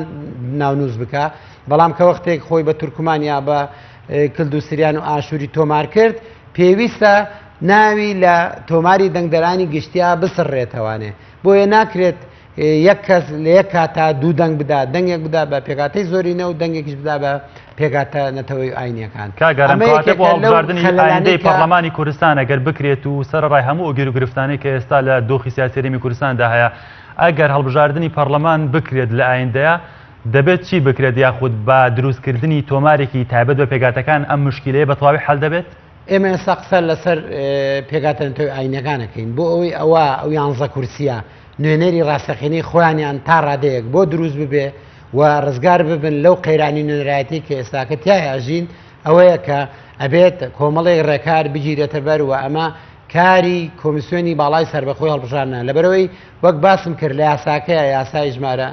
Speaker 3: ناونووس بکا، بەڵام کە وەختێک خۆی بە تورکمان یا بە کلد و سریان و ئاشووری تۆمار کرد، پێویستە ناوی لە تۆماری دەنگدەرانی گشتیا بسڕرێتەوانێ. بۆیە ناکرێت یەک کەس لە یەک کاتا دوو دەنگ بدا، دەنگێک بدا بە پێکهاتەی زۆرینە و دەنگێکیش بدا بە پێکهاتە نەتەوەیی و ئاینییەکان.
Speaker 1: کاک ئارام
Speaker 3: ئەمە
Speaker 1: کەواتە بۆ
Speaker 3: یەکێکە لەو
Speaker 1: هەڵبژاردنی
Speaker 3: خەلەلانەی
Speaker 1: ئایندەی
Speaker 3: کە
Speaker 1: پەڕلەمانی کوردستان ئەگەر بکرێت و سەرەڕای هەموو ئەو گیروگرفتانەی کە ئێستا لە دۆخی سیاسی هەرێمی کوردستاندا هەیە ئەگەر هەڵبژاردنی پەڕلەمان بکرێت لە ئایندەیا دەبێت چی بکرێت یاخود بە دروستکردنی تۆمارێکی تایبەت بە پێکهاتەکان ئەم مشکیلەیە بە تەواوی حەل دەبێت؟
Speaker 3: ئێمە ئێستا قسە لەسەر پێکهاتە نەتەوەی ئاینییەکان ئەکەین بۆ ئەوەی ئەوە ئەو یانزە کورسییە نوێنەری ڕاستەقینەی خۆیانیان تا ڕادەیەک بۆ دروست ببێ و ڕزگار ببن لەو قەیرانی نوێنەرایەتی کە ئێستاکە تیای ئەژین ئەوەیە کە ئەبێت کۆمەڵێک ڕێکار بگیرێتە بەر و ئەمە کاری کۆمیسیۆنی باڵای سەربەخۆی هەڵبژاردنە لەبەرەوەی وەک باسم کرد لە یاساکەیە یاسای ژمارە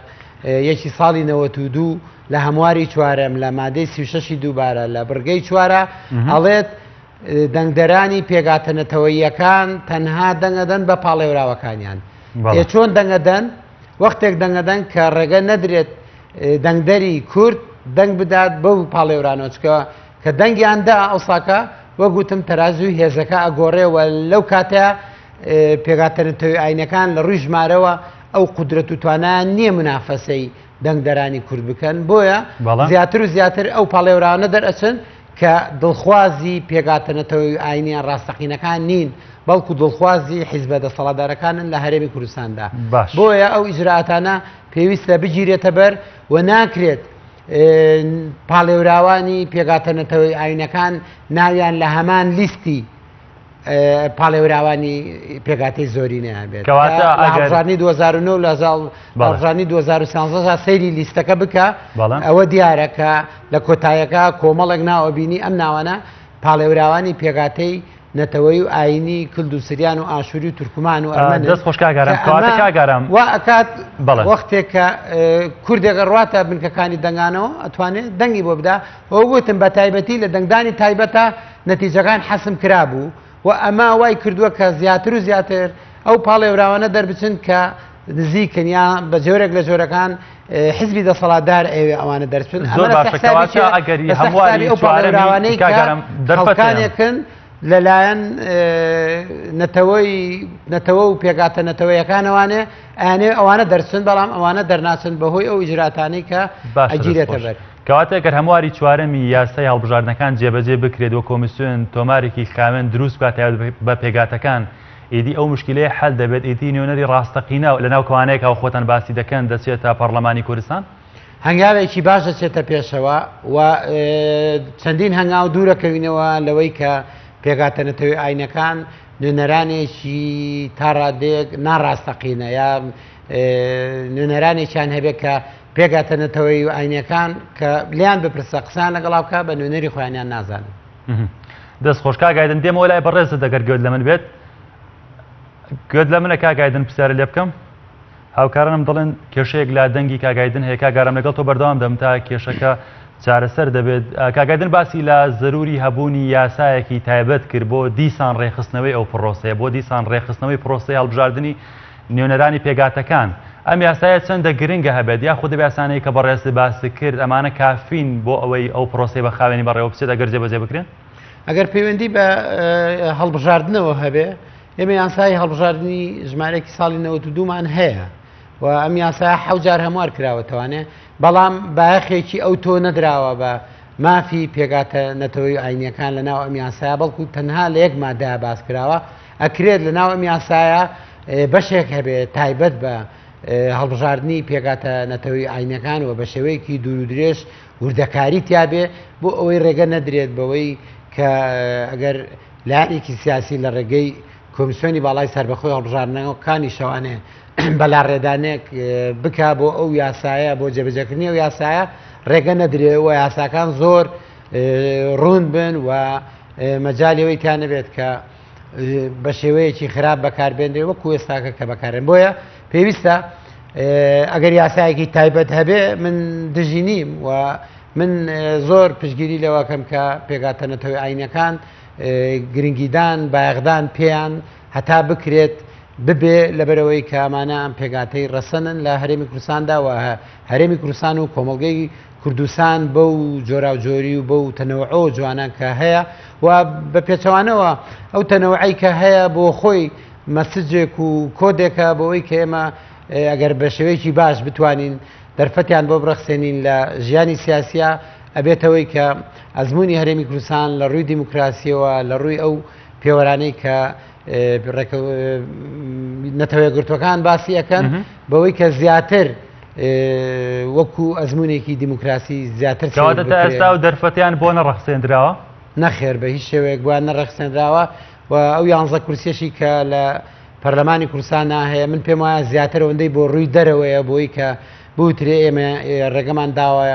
Speaker 3: یەکی ساڵی 92 لە هەمواری چوارەم لە مادەی 36 دووبارە لە بڕگەی چوارە ئەڵێت دەنگدەرانی پێکهاتە نەتەوەییەکان تەنها دەنگەدەن بە پاڵێوراوەکانیان. ئێ چۆن دەنگەدەن؟ وەختێک دەنگەدەن کە ڕێگە نەدرێت دەنگدەری کورد دەنگ بدات بەو پاڵێورانەوە چکە کە دەنگیان دا ئەوساکە وەک وتم تەرازوی هێزەکە ئەگۆڕێ و لەو کاتە پێکهاتە نەتەوەی ئاینەکان لە ڕووی ژمارەوە ئەو قودرەت و توانایان نییە منافەسەی دەنگدەرانی کورد بکەن بۆیە زیاتر و زیاتر ئەو پاڵێورانە دەرئەچن کە دڵخوازی پێکهاتە نەتەوەیی و ئایینییە ڕاستەقینەکان نین، بەڵکو دڵخوازی حیزبە دەسەڵاتدارەکانن لە هەرێمی کوردستاندا.
Speaker 1: باش.
Speaker 3: بۆیە ئەو ئیجرائاتانە پێویستە بگیرێتە بەر و ناکرێت پاڵێوراوانی پێکهاتە نەتەوەیی ئایینەکان ناویان لە هەمان لیستی پاڵێوراوانی پێکهاتەی زۆرینەیان بێت.
Speaker 1: کەواتە
Speaker 3: لە
Speaker 1: ئەگەر
Speaker 3: هەڵبژاردنی 2009 لە
Speaker 1: بەڵێ.
Speaker 3: هەڵبژاردنی 2013 دا سەیری لیستەکە بکە
Speaker 1: بەڵێ.
Speaker 3: ئەوە دیارە کە لە کۆتایەکە کۆمەڵێک ناو ئەبینی ئەم ناوانە پاڵێوراوانی پێکهاتەی نەتەوەیی و ئایینی کلد و سریان و ئاشووری و تورکمان و ئەرمەنن.
Speaker 1: دەست خۆش کاک ئارام.
Speaker 3: کە ئەمە
Speaker 1: کەواتە کاک ئارام.
Speaker 3: وا ئەکات
Speaker 1: بەڵێ.
Speaker 3: وەختێک کە کوردێک ئەڕواتە بنکەکانی دەنگانەوە ئەتوانێ دەنگی بۆ بدا. وە وتم بە تایبەتی لە دەنگدانی تایبەتە نەتیجەکان حەسم کرابوو و ئەمە وای کردووە کە زیاتر و زیاتر ئەو پاڵێوراوانە دەربچن کە نزیکن یا بە جۆرێک لە جۆرەکان حزبی دەسەڵاتدار ئەیەوێ ئەوانە دەرچن.
Speaker 1: زۆر
Speaker 3: ئەمە لەسەر
Speaker 1: باشە.
Speaker 3: حسابی
Speaker 1: کەواتە
Speaker 3: کێ؟
Speaker 1: ئەگەری
Speaker 3: لەسەر
Speaker 1: هەمواری
Speaker 3: حسابی ئەو
Speaker 1: چوارەمی
Speaker 3: پاڵێوراوانەی
Speaker 1: کاک
Speaker 3: کە
Speaker 1: ئارام دەرفەت هەیە.
Speaker 3: خەڵکانێکن لەلایەن نەتەوەی نەتەوە و پێکهاتە نەتەوەیەکانەوانێ ئەیانەوێ ئەوانە دەرچن، بەڵام ئەوانە دەرناچن بەهۆی ئەو ئیجراتانەی کە
Speaker 1: باشە دەست
Speaker 3: ئەگیرێتە
Speaker 1: خۆش.
Speaker 3: بەر.
Speaker 1: کەواتە گەر هەمواری چوارەمی یاسای هەڵبژاردنەکان جێبەجێ بکرێت و کۆمیسیۆن تۆمارێکی خاوێن دروست بکات تایبەت بە پێکهاتەکان، ئیدی ئەو مشکیلەیە حەل دەبێت، ئیدی نوێنەری ڕاستەقینە لەناو کەوانەیەک هاو خۆتان باسی دەکەن دەچێتە پەڕلەمانی کوردستان؟
Speaker 3: هەنگاوێکی باش دەچێتە پێشەوە و چەندین هەنگاو دوورەکەوینەوە لەوەی کە پێکهاتە نەتەوەی ئاینەکان نوێنەرانێکی تا ڕادەیەک ناڕاستەقینە یا نوێنەرانێکیان هەبێت کە پێکهاتە نەتەوەی و ئاینەکان کە لیان بپرسە قسان لەگەڵا بکە بە نوێنەری خۆیانیان نازانن.
Speaker 1: دەست خۆش کاک ئایدن، دێمەوە لای بەڕێزت ئەگەر گوێت لە من بێت. گوێت لە منە کاک ئایدن پرسیارە لێ بکەم؟ هاوکارانم دەڵێن کێشەیەک لە دەنگی کاک ئایدن هەیە. کاک ئارام لەگەڵ تۆ بەردەوام دەم تا کێشەکە چارەسەر دەبێت. کاک ئایدن باسی لە زەروری هەبوونی یاسایەکی تایبەت کرد بۆ دیسان ڕێکخستنەوەی ئەو پرۆسەیە، بۆ دیسان ڕێکخستنەوەی پرۆسەی هەڵبژاردنی نوێنەرانی پێکهاتەکان. ئەم یاسایە چەندە گرنگە هەبێت یاخود ئەو یاسانەی کە بەڕێزت باست کرد ئەمانە کافین بۆ ئەوەی ئەو پرۆسەی بە خاوێنی بەڕێوە بچێت ئەگەر جێبەجێ بکرێن؟
Speaker 3: ئەگەر پەیوەندی بە هەڵبژاردنەوە هەبێ، ئێمە یاسای هەڵبژاردنی ژمارەیەکی ساڵی 92مان هەیە و ئەم یاسا حەوت جار هەموار کراوەتەوانێ، بەڵام بایەخێکی ئەو تۆ نەدراوە بە مافی پێکهاتە نەتەوەی و ئاینیەکان لە ناو ئەم یاسایە، بەڵکو تەنها لە یەک مادەیا باس کراوە. ئەکرێت لە ناو ئەم یاسایە بەشێک هەبێت تایبەت بە هەڵبژاردنی پێکهاتە نەتەوەی ئاینەکان و بە شێوەیەکی دوور و درێژ وردەکاری تیابێ بۆ ئەوەی ڕێگە نەدرێت بەوەی کە ئەگەر لایەنێکی سیاسی لە ڕێگەی کۆمیسیۆنی باڵای سەربەخۆی هەڵبژاردنەکانی شەوانێ بەلاڕێدانێک بکا بۆ ئەو یاسایە، بۆ جێبەجێکردنی ئەو یاسایە ڕێگە نەدرێ و یاساکان زۆر ڕوون بن و مەجالی ئەوەی تیا نەبێت کە بە شێوەیەکی خراپ بەکاربێنرێ وەکو ئێستاکە کە بەکارێن. بۆیە پێویستە ئەگەر یاسایەکی تایبەت هەبێ من دژی نیم و من زۆر پشتگیری لەوەکەم کە پێکهاتە نەتەوەی ئاینەکان گرنگیدان بایەخدان پێیان هەتا بکرێت ببێ، لەبەرەوەی کە ئەمانە ئەم پێکهاتەی ڕەسەنن لە هەرێمی کوردستاندا و هەرێمی کوردستان و کۆمەڵگەی کوردستان بەو جۆراوجۆری و بەو تەنەوعۆ جوانە کە هەیە و بە پێچەوانەوە ئەو تەنەوعەی کە هەیە بۆ خۆی مەسجێک و کۆدێکە بۆ ئەوەی کە ئێمە ئەگەر بە شێوەیەکی باش بتوانین دەرفەتیان بۆ بڕەخسێنین لە ژیانی سیاسیە ئەبێتەوەی کە ئەزمموی هەرێمی کوردستان لە ڕووی دیموکراسیەوە لە ڕووی ئەو پێوەرانەی کە نەتەوەیەکگرتووەکان باسی ئەەکەن بەوەی کە زیاتر وەکو ئەزمونێکی دیموکراسی زیاتر
Speaker 1: کەواتە تا ئێستا و دەرفەتیان بۆ نەڕەخسێندراوە؟
Speaker 3: نەخێر بە هیچ شێوەیەک بۆیان نەڕەخسێنراوە و ئەو یانزە کورسیەشی کە لە پەرلەمانی کوردستاندا هەیە من پێم وایە زیاتر ئەوەندەی بۆ ڕووی دەرەوەیە بۆی کە بوترێ ئێمە ڕێگەمان داوە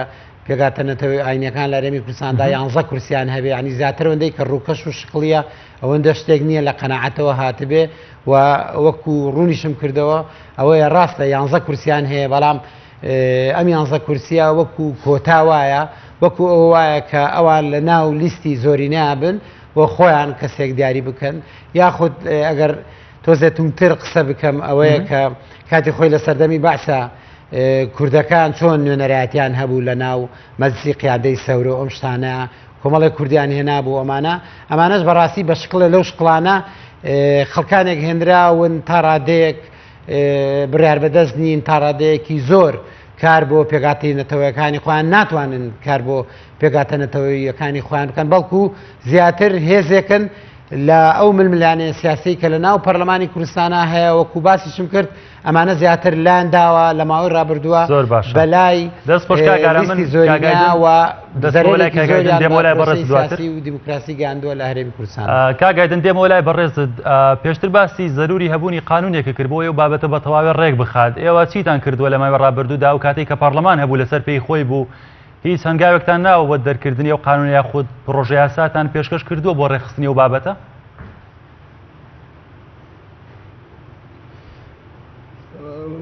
Speaker 3: پێکهاتە نەتەوەی ئاینەکان لە هەرێمی کوردستاندا یانزە کورسیان هەبێ، یعنی زیاتر ئەوەندەی کە ڕووکەش و شکڵیە ئەوەندە شتێک نییە لە قەناعەتەوە هاتبێ و وەکو ڕوونیشم کردەوە ئەوەیە ڕاستە یانزە کورسیان هەیە بەڵام ئەم یانزە کورسیە وەکو کۆتا وایە وەکو ئەوە وایە کە ئەوان لە ناو لیستی زۆرینە بن و خۆیان کەسێک دیاری بکەن یاخود ئەگەر تۆزێ توندتر قسە بکەم ئەوەیە کە کاتی خۆی لە سەردەمی بەعسا کوردەکان چۆن نوێنەرایەتیان هەبوو لە ناو مەجلسی قیادەی سەورە و ئەم شتانە کۆمەڵێک کوردیان هێنابوو ئەمانە ئەمانەش بەڕاستی بە شکڵێ لەو شکڵانە خەڵکانێک هێنراون تا ڕادەیەک بڕیار بەدەست نین تا ڕادەیەکی زۆر کار بۆ پێکهاتەی نەتەوەیەکانی خۆیان ناتوانن کار بۆ پێکهاتە نەتەوەیەکانی خۆیان بکەن بەڵکو زیاتر هێزێکن لە ئەو ململانێ سیاسی کە لە ناو پەرلەمانی کوردستانە هەیە وەکو باسیشم کرد ئەمانە زیاتر لایان داوە لە ماوەی ڕابردووە
Speaker 1: زۆر باشە
Speaker 3: بەلای
Speaker 1: دەست خۆش کاک ئارام من
Speaker 3: لیستی زۆرینە و
Speaker 1: دەست بۆ لای
Speaker 3: زەرەرێکی
Speaker 1: کاک ئایدن
Speaker 3: زۆریان
Speaker 1: دێمەوە
Speaker 3: بە
Speaker 1: لای بەڕێز
Speaker 3: پرۆسەی
Speaker 1: دواتر
Speaker 3: سیاسی و دیموکراسی گەیاندووە لە هەرێمی کوردستان.
Speaker 1: کاک ئایدن دێمەوە لای بەڕێزت پێشتر باسی زەروری هەبوونی قانونێکە کرد بۆ ئەو بابەتە بە تەواوی ڕێک بخات ئێوە چیتان کردووە لە ماوەی ڕابردوودا ئەو کاتەی کە پەڕلەمان هەبوو لەسەر پێی خۆی بوو هیچ هەنگاوێکتان ناوە بۆ دەرکردنی ئەو قانونە یاخود پڕۆژە یاساتان پێشکەش کردووە بۆ ڕێکخستنی ئەو بابەتە؟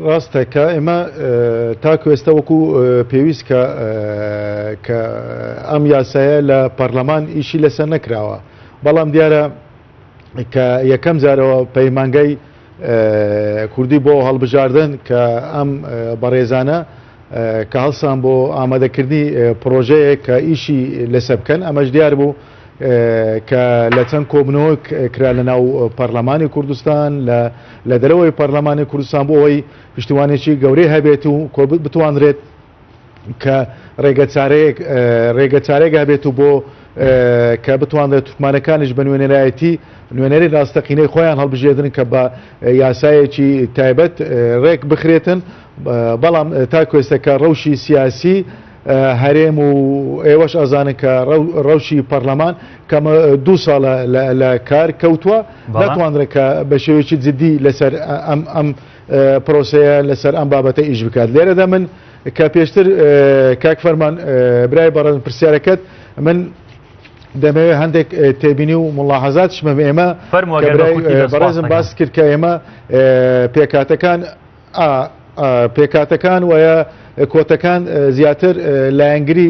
Speaker 2: ڕاستە کە ئێمە تاکو ئێستا وەکو پێویست کە کە ئەم یاسایە لە پەرلەمان ئیشی لەسەر نەکراوە بەڵام دیارە کە یەکەم جارەوە پەیمانگای کوردی بۆ هەڵبژاردن کە ئەم بەڕێزانە کە هەڵسان بۆ ئامادەکردنی پرۆژەیەک کە ئیشی لەسەر بکەن ئەمەش دیار بوو کە لە چەند کۆبنەوە کرا لە ناو پەرلەمانی کوردستان لە دەرەوەی پەرلەمانی کوردستان بۆ ئەوەی پشتیوانێکی گەورەی هەبێت و بتوانرێت کە ڕێگەچارەیەک ڕێگەچارێک هەبێت و بۆ کە بتوانرێت تورکمانەکانیش بە نوێنەرایەتی نوێنەری ڕاستەقینەی خۆیان هەڵبژێردن کە بە یاسایەکی تایبەت ڕێک بخرێتن بەڵام تا کوێستە کە ڕەوشی سیاسی هەرێم و ئێوەش ئەزانن کە ڕەوشی پەرلەمان کەمە دوو ساڵە لە کار کەوتووە ناتوانرێت کە بە شێوەیەکی جدی لەسەر ئەم ئەم پرۆسەیە لەسەر ئەم بابەتە ئیش بکات لێرەدا من کە پێشتر کاک فەرمان برای بەڕێز پرسیارەکەت من دەمەوێت هەندێک تێبینی و مڵاحەزات شمەم ئێمە بەڕێزم باس کرد کە ئێمە پێکاتەکان پێکهاتەکان وە کۆتەکان زیاتر لایەنگری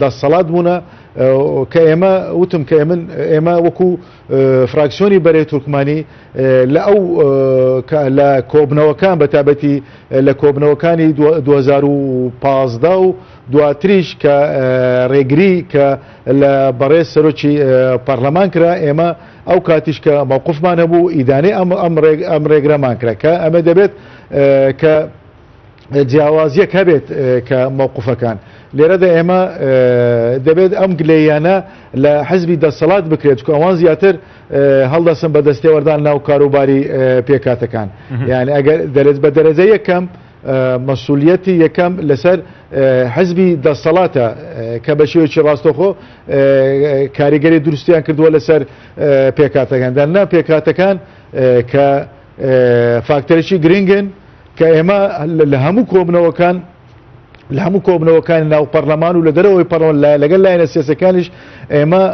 Speaker 2: دەسەڵات بوونە کە ئێمە وتم کە من ئێمە وەکو فراکسیۆنی بەرەی تورکمانی لە ئەو لە کۆبنەوەکان بە تابەتی لە کۆبنەوەکانی 2015 و دواتریش کە ڕێگری کە لە بەڕێز سەرۆکی پەرلەمان کرا ئێمە ئەو کاتیش کە مەوقفمان هەبوو ئیدانەی ئەم ئەم ڕێگ ئەم ڕێگرەمان کرا کە ئەمە دەبێت کە جیاوازیەک هەبێت کە مەوقفەکان لێرەدا ئێمە دەبێت ئەم گلەیانە لە حزبی دەسەڵات بکرێت چکە ئەوان زیاتر هەڵدەسن بە دەستێوەردان ناو کاروباری پێکاتەکان یعنی ئەگەر دەرێت بە دەرەجە یەکەم مەسولیەتی یەکەم لەسەر حزبی دەسەڵاتە کە بە شێوەیەکی ڕاستەوخۆ کاریگەری دروستیان کردووە لەسەر پێکهاتەکان دەنا پێکهاتەکان کە فاکتەرێکی گرنگن کە ئێمە لە هەموو کۆبنەوەکان لە هەموو کۆبنەوەکانی ناو پەرلەمان و لە دەرەوەی پەرلەمان لەگەڵ لایەنە سیاسەکانیش ئێمە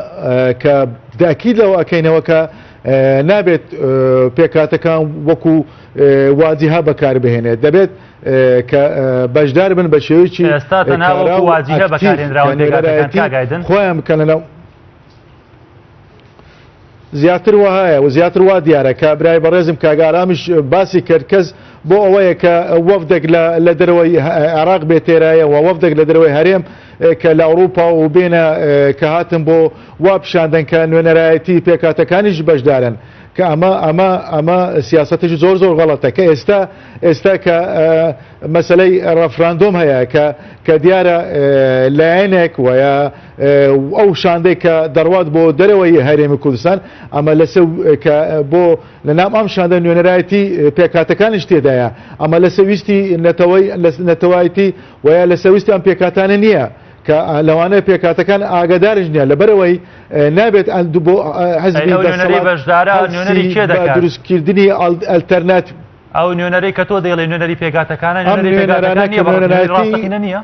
Speaker 2: کە داکید لەوە ئەکەینەوە کە نابێت پێکهاتەکان وەکو واجهە بەکاربهێنێت دەبێت کە بەشدار بن بە شێوەیەکی
Speaker 1: ئێستا تەنها وەکو واجهە بەکارهێنراون پێکهاتەکان کاک ئایدن
Speaker 2: خۆیان بکەنە ناو زیاتر وەهایە و زیاتر وا دیارە کە برای بەڕێزم کاک ئارامیش باسی کرد کەس بۆ ئەوەیە کە وەفدێک لە دەرەوەی عێراق بێتێرایە و وەفدێک لە دەرەوەی هەرێم کە لە ئەوروپا و بێنە کە هاتن بۆ وا پیشاندەن کە نوێنەرایەتی پێکهاتەکانیش بەشدارن کە ئەمە ئەمە ئەمە سیاسەتێکی زۆر زۆر غەڵەتە کە ئێستا ئێستا کە مەسەلەی ڕەفراندۆم هەیە کە کە دیارە لایەنێک وەیە ئەو شاندەی کە دەڕوات بۆ دەرەوەی هەرێمی کوردستان ئەمە لەسەر کە بۆ لە نام ئەم شاندە نوێنەرایەتی پێکهاتەکانیش تێدایە ئەمە لەسەر ویستی نەتەوەی نەتەوایەتی وەیا لەسەر ویستی ئەم پێکهاتانە نییە کە لەوانەیە پێکهاتەکان ئاگادارش نییە لەبەرئەوەی نابێت بۆ حزبی
Speaker 1: نوێنەری بەشدارە نوێنەری کێ دەکات
Speaker 2: دروستکردنی ئەلتەرنات
Speaker 1: ئەو نوێنەرەی کە تۆ دەیڵێ نوێنەری پێکهاتەکانە نوێنەری پێکهاتەکان نییە بەڵام نوێنەری ڕاستەقینە نییە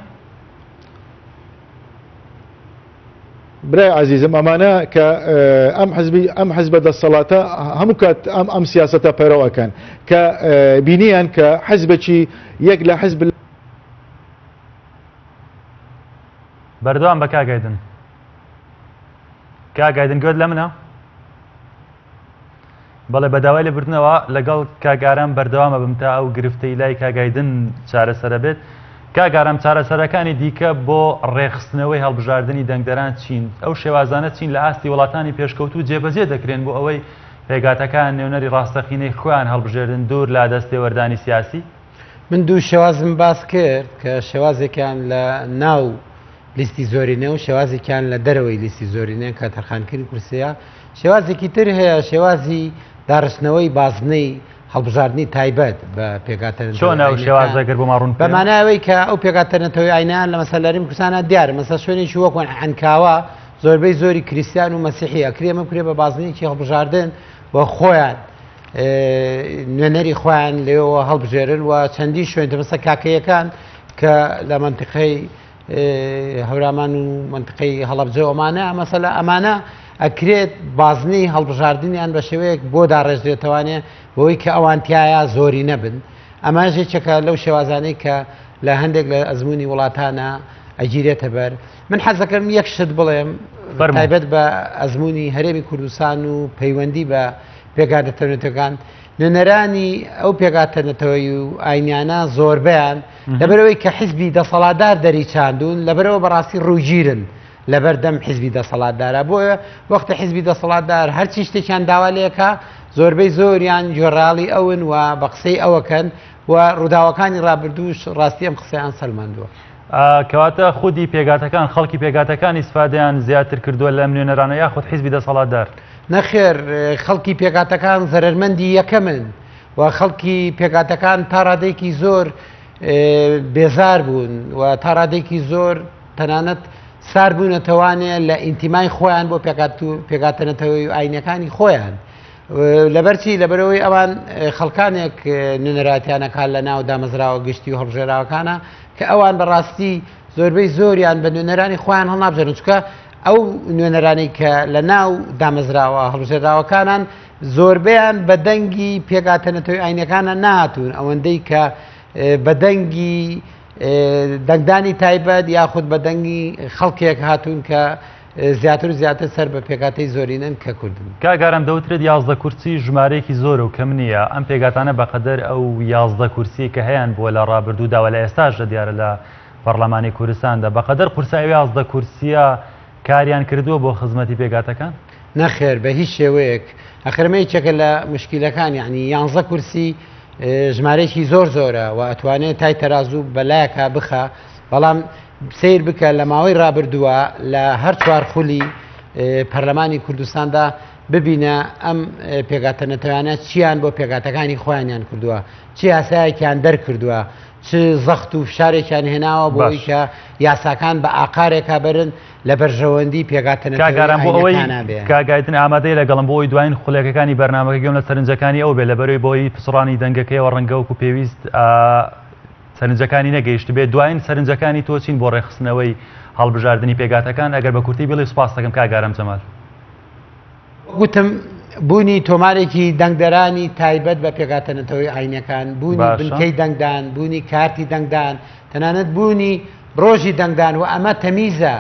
Speaker 2: برای عزیزم ئەمانە کە ئەم حزبی ئەم حزبە دەسەڵاتە هەموو کات ئەم ئەم سیاسەتە پەیڕەو ئەکەن کە بینیان کە حزبێکی یەک لە حزب
Speaker 1: بەردەوام بە کاک ئایدن کاک ئایدن گوێت لە منە بەڵێ بە داوای لێبوردنەوە لەگەڵ کاک ئارام بەردەوامە بم تا ئەو گرفتەی لای کاک ئایدن چارەسەرە بێت کاک ئارام چارەسەرەکانی دیکە بۆ ڕێکخستنەوەی هەڵبژاردنی دەنگدەران چین ئەو شێوازانە چین لە ئاستی وڵاتانی پێشکەوتوو جێبەجێ دەکرێن بۆ ئەوەی پێکهاتەکان نوێنەری ڕاستەقینەی خۆیان هەڵبژێرن دوور لە دەستێوەردانی سیاسی؟
Speaker 3: من دوو شێوازم باس کرد کە شێوازێکیان لە ناو لیستی زۆرینە و شێوازێکیان لە دەرەوەی لیستی زۆرینە کە تەرخانکردنی کورسیە شێوازێکی تر هەیە شێوازی داڕشتنەوەی بازنەی هەڵبژاردنی تایبەت بە پێکهاتە
Speaker 1: چۆن ئەو شێوازە گەر بۆمان ڕوون
Speaker 3: بە مانای ئەوەی کە ئەو پێکهاتە نەتەوەی ئاینیان لە مەسەلەن لە هەرێمی کوردستانە دیارە مەسەلەن شوێنێکی وەکو عەنکاوە زۆربەی زۆری کریستیان و مەسیحی ئەکرێ ئەمە بکرێ بە بازنەیەکی هەڵبژاردن و خۆیان نوێنەری خۆیان لێەوە هەڵبژێرن و چەندین شوێن مەسەلەن کاکەیەکان کە لە منتیقەی هەورامان و منتیقەی هەڵەبجە ئەمانە مەسەلە ئەمانە ئەکرێت بازنەی هەڵبژاردنیان بە شێوەیەک بۆ داڕێژرێتەوانێ بۆی کە ئەوان تایە زۆری نەبن. ئەمەش یەکێکە لەو شێوازانەی کە لە هەندێک لە ئەزموونی وڵاتانە ئەگیرێتە بەر. من حەز دەکەم یەک شت بڵێم تایبەت بە ئەزموونی هەرێمی کوردستان و پەیوەندی بە پێکهاتە نەتەوەکان. نوێنەرانی ئەو پێکهاتە نەتەوەیی و ئاینیانە زۆربەیان لەبەرئەوەی کە حیزبی دەسەڵاتدار دەریچاندوون، لەبەرئەوە بەڕاستی ڕووگیرن لەبەردەم حیزبی دەسەڵاتدارا. بۆیە وەختە حیزبی دەسەڵاتدار هەرچی شتێکیان داوا لێکا زۆربەی زۆریان گوێڕایەڵی ئەون و بە قسەی ئەوەکەن و ڕووداوەکانی ڕابردووش ڕاستی ئەم قسەیان سەلماندووە.
Speaker 1: کەواتە خودی پێکهاتەکان، خەڵکی پێکهاتەکان ئیسفادەیان زیاتر کردووە لەم نوێنەرانە یاخود حیزبی دەسەڵاتدار؟
Speaker 3: نەخێر، خەڵکی پێکهاتەکان زەرەرمەندی یەکەمن و خەڵکی پێکهاتەکان تا ڕادەیەکی زۆر بێزار بوون و تا ڕادەیەکی زۆر تەنانەت سارد بوونەتەوانێ لە ئینتیمای خۆیان بۆ پێکهاتە نەتەوەیی و ئاینەکانی خۆیان. لەبەرچی؟ لەبەرئەوەی ئەوان خەڵکانێک نوێنەرایەتیان ئەکات لە ناو دامەزراوە گشتی و هەڵبژێراوەکانە کە ئەوان بەڕاستی زۆربەی زۆریان بە نوێنەرانی خۆیان هەڵنابژێرن، چونکە ئەو نوێنەرانی کە لە ناو دامەزراوە هەڵبژێراوەکانان زۆربەیان بە دەنگی پێکهاتە نەتەوەی ئاینەکانە نهاتوون، ئەوەندەی کە بە دەنگی دەنگدانی تایبەت یاخود بە دەنگی خەڵکێک هاتوون کە زیاتر و زیاتر سەر بە پێکهاتەی زۆرینەن کە کوردن.
Speaker 1: کاک ئارام دەوترێت 11 کورسی ژمارەیەکی زۆرە و کەم نییە، ئەم پێکهاتانە بەقەدەر ئەو 11 کورسیەی کە هەیان بووە لە ڕابردوودا و لە ئێستاشدا دیارە لە پەڕلەمانی کوردستاندا بەقەدەر قورسایی ئەو 11 کورسیە کاریان کردووە بۆ خزمەتی پێکهاتەکان؟
Speaker 3: نەخێر بە هیچ شێوەیەک، ئەخر ئەمە یەکێکە لە موشکیلەکان، یەعنی یانزە کورسی ژمارەیەکی زۆر زۆرە و ئەتوانێت تای تەرازوو بەلایەکا بخا، بەڵام سەیر بکە لە ماوەی ڕابردووە لە هەر چوار خولی پەرلەمانی کوردستاندا ببینە ئەم پێکهاتە نەتەوانە چیان بۆ پێکهاتەکانی خۆیانیان کردووە، چ یاسایەکیان دەرکردووە، چ زەخت و فشارێکیان هێناوە بۆ ئەوەی کە یاساکان بە ئاقارێکا بەرن لە بەرژەوەندی پێکهاتە
Speaker 1: کاک ئارام بۆ ئەوەی
Speaker 3: نەتەوەیی ئاینەکانا بێ.
Speaker 1: کاک ئایدن ئامادەیە لەگەڵم بۆ ئەوەی دوایین خولەکەکانی بەرنامەکە گوێم لە سەرنجەکانی ئەو بێ لەبەرەوەی بەهۆی پچڕانی دەنگەکەیەوە ڕەنگە وەکو پێویست سەرنجەکانی نەگەیشتبێت، دوایین سەرنجەکانی تۆ چین بۆ ڕێکخستنەوەی هەڵبژاردنی پێکهاتەکان، ئەگەر بە کورتی بڵێی سوپاست دەکەم کاک ئارام جەمال.
Speaker 3: وتم بوونی تۆمارێکی دەنگدەرانی تایبەت بە پێکهاتە نەتەوەی ئاینەکان، بوونی بنکەی دەنگدان، بوونی کارتی دەنگدان، تەنانەت بوونی ڕۆژی دەنگدان و ئەمە تەمیزە،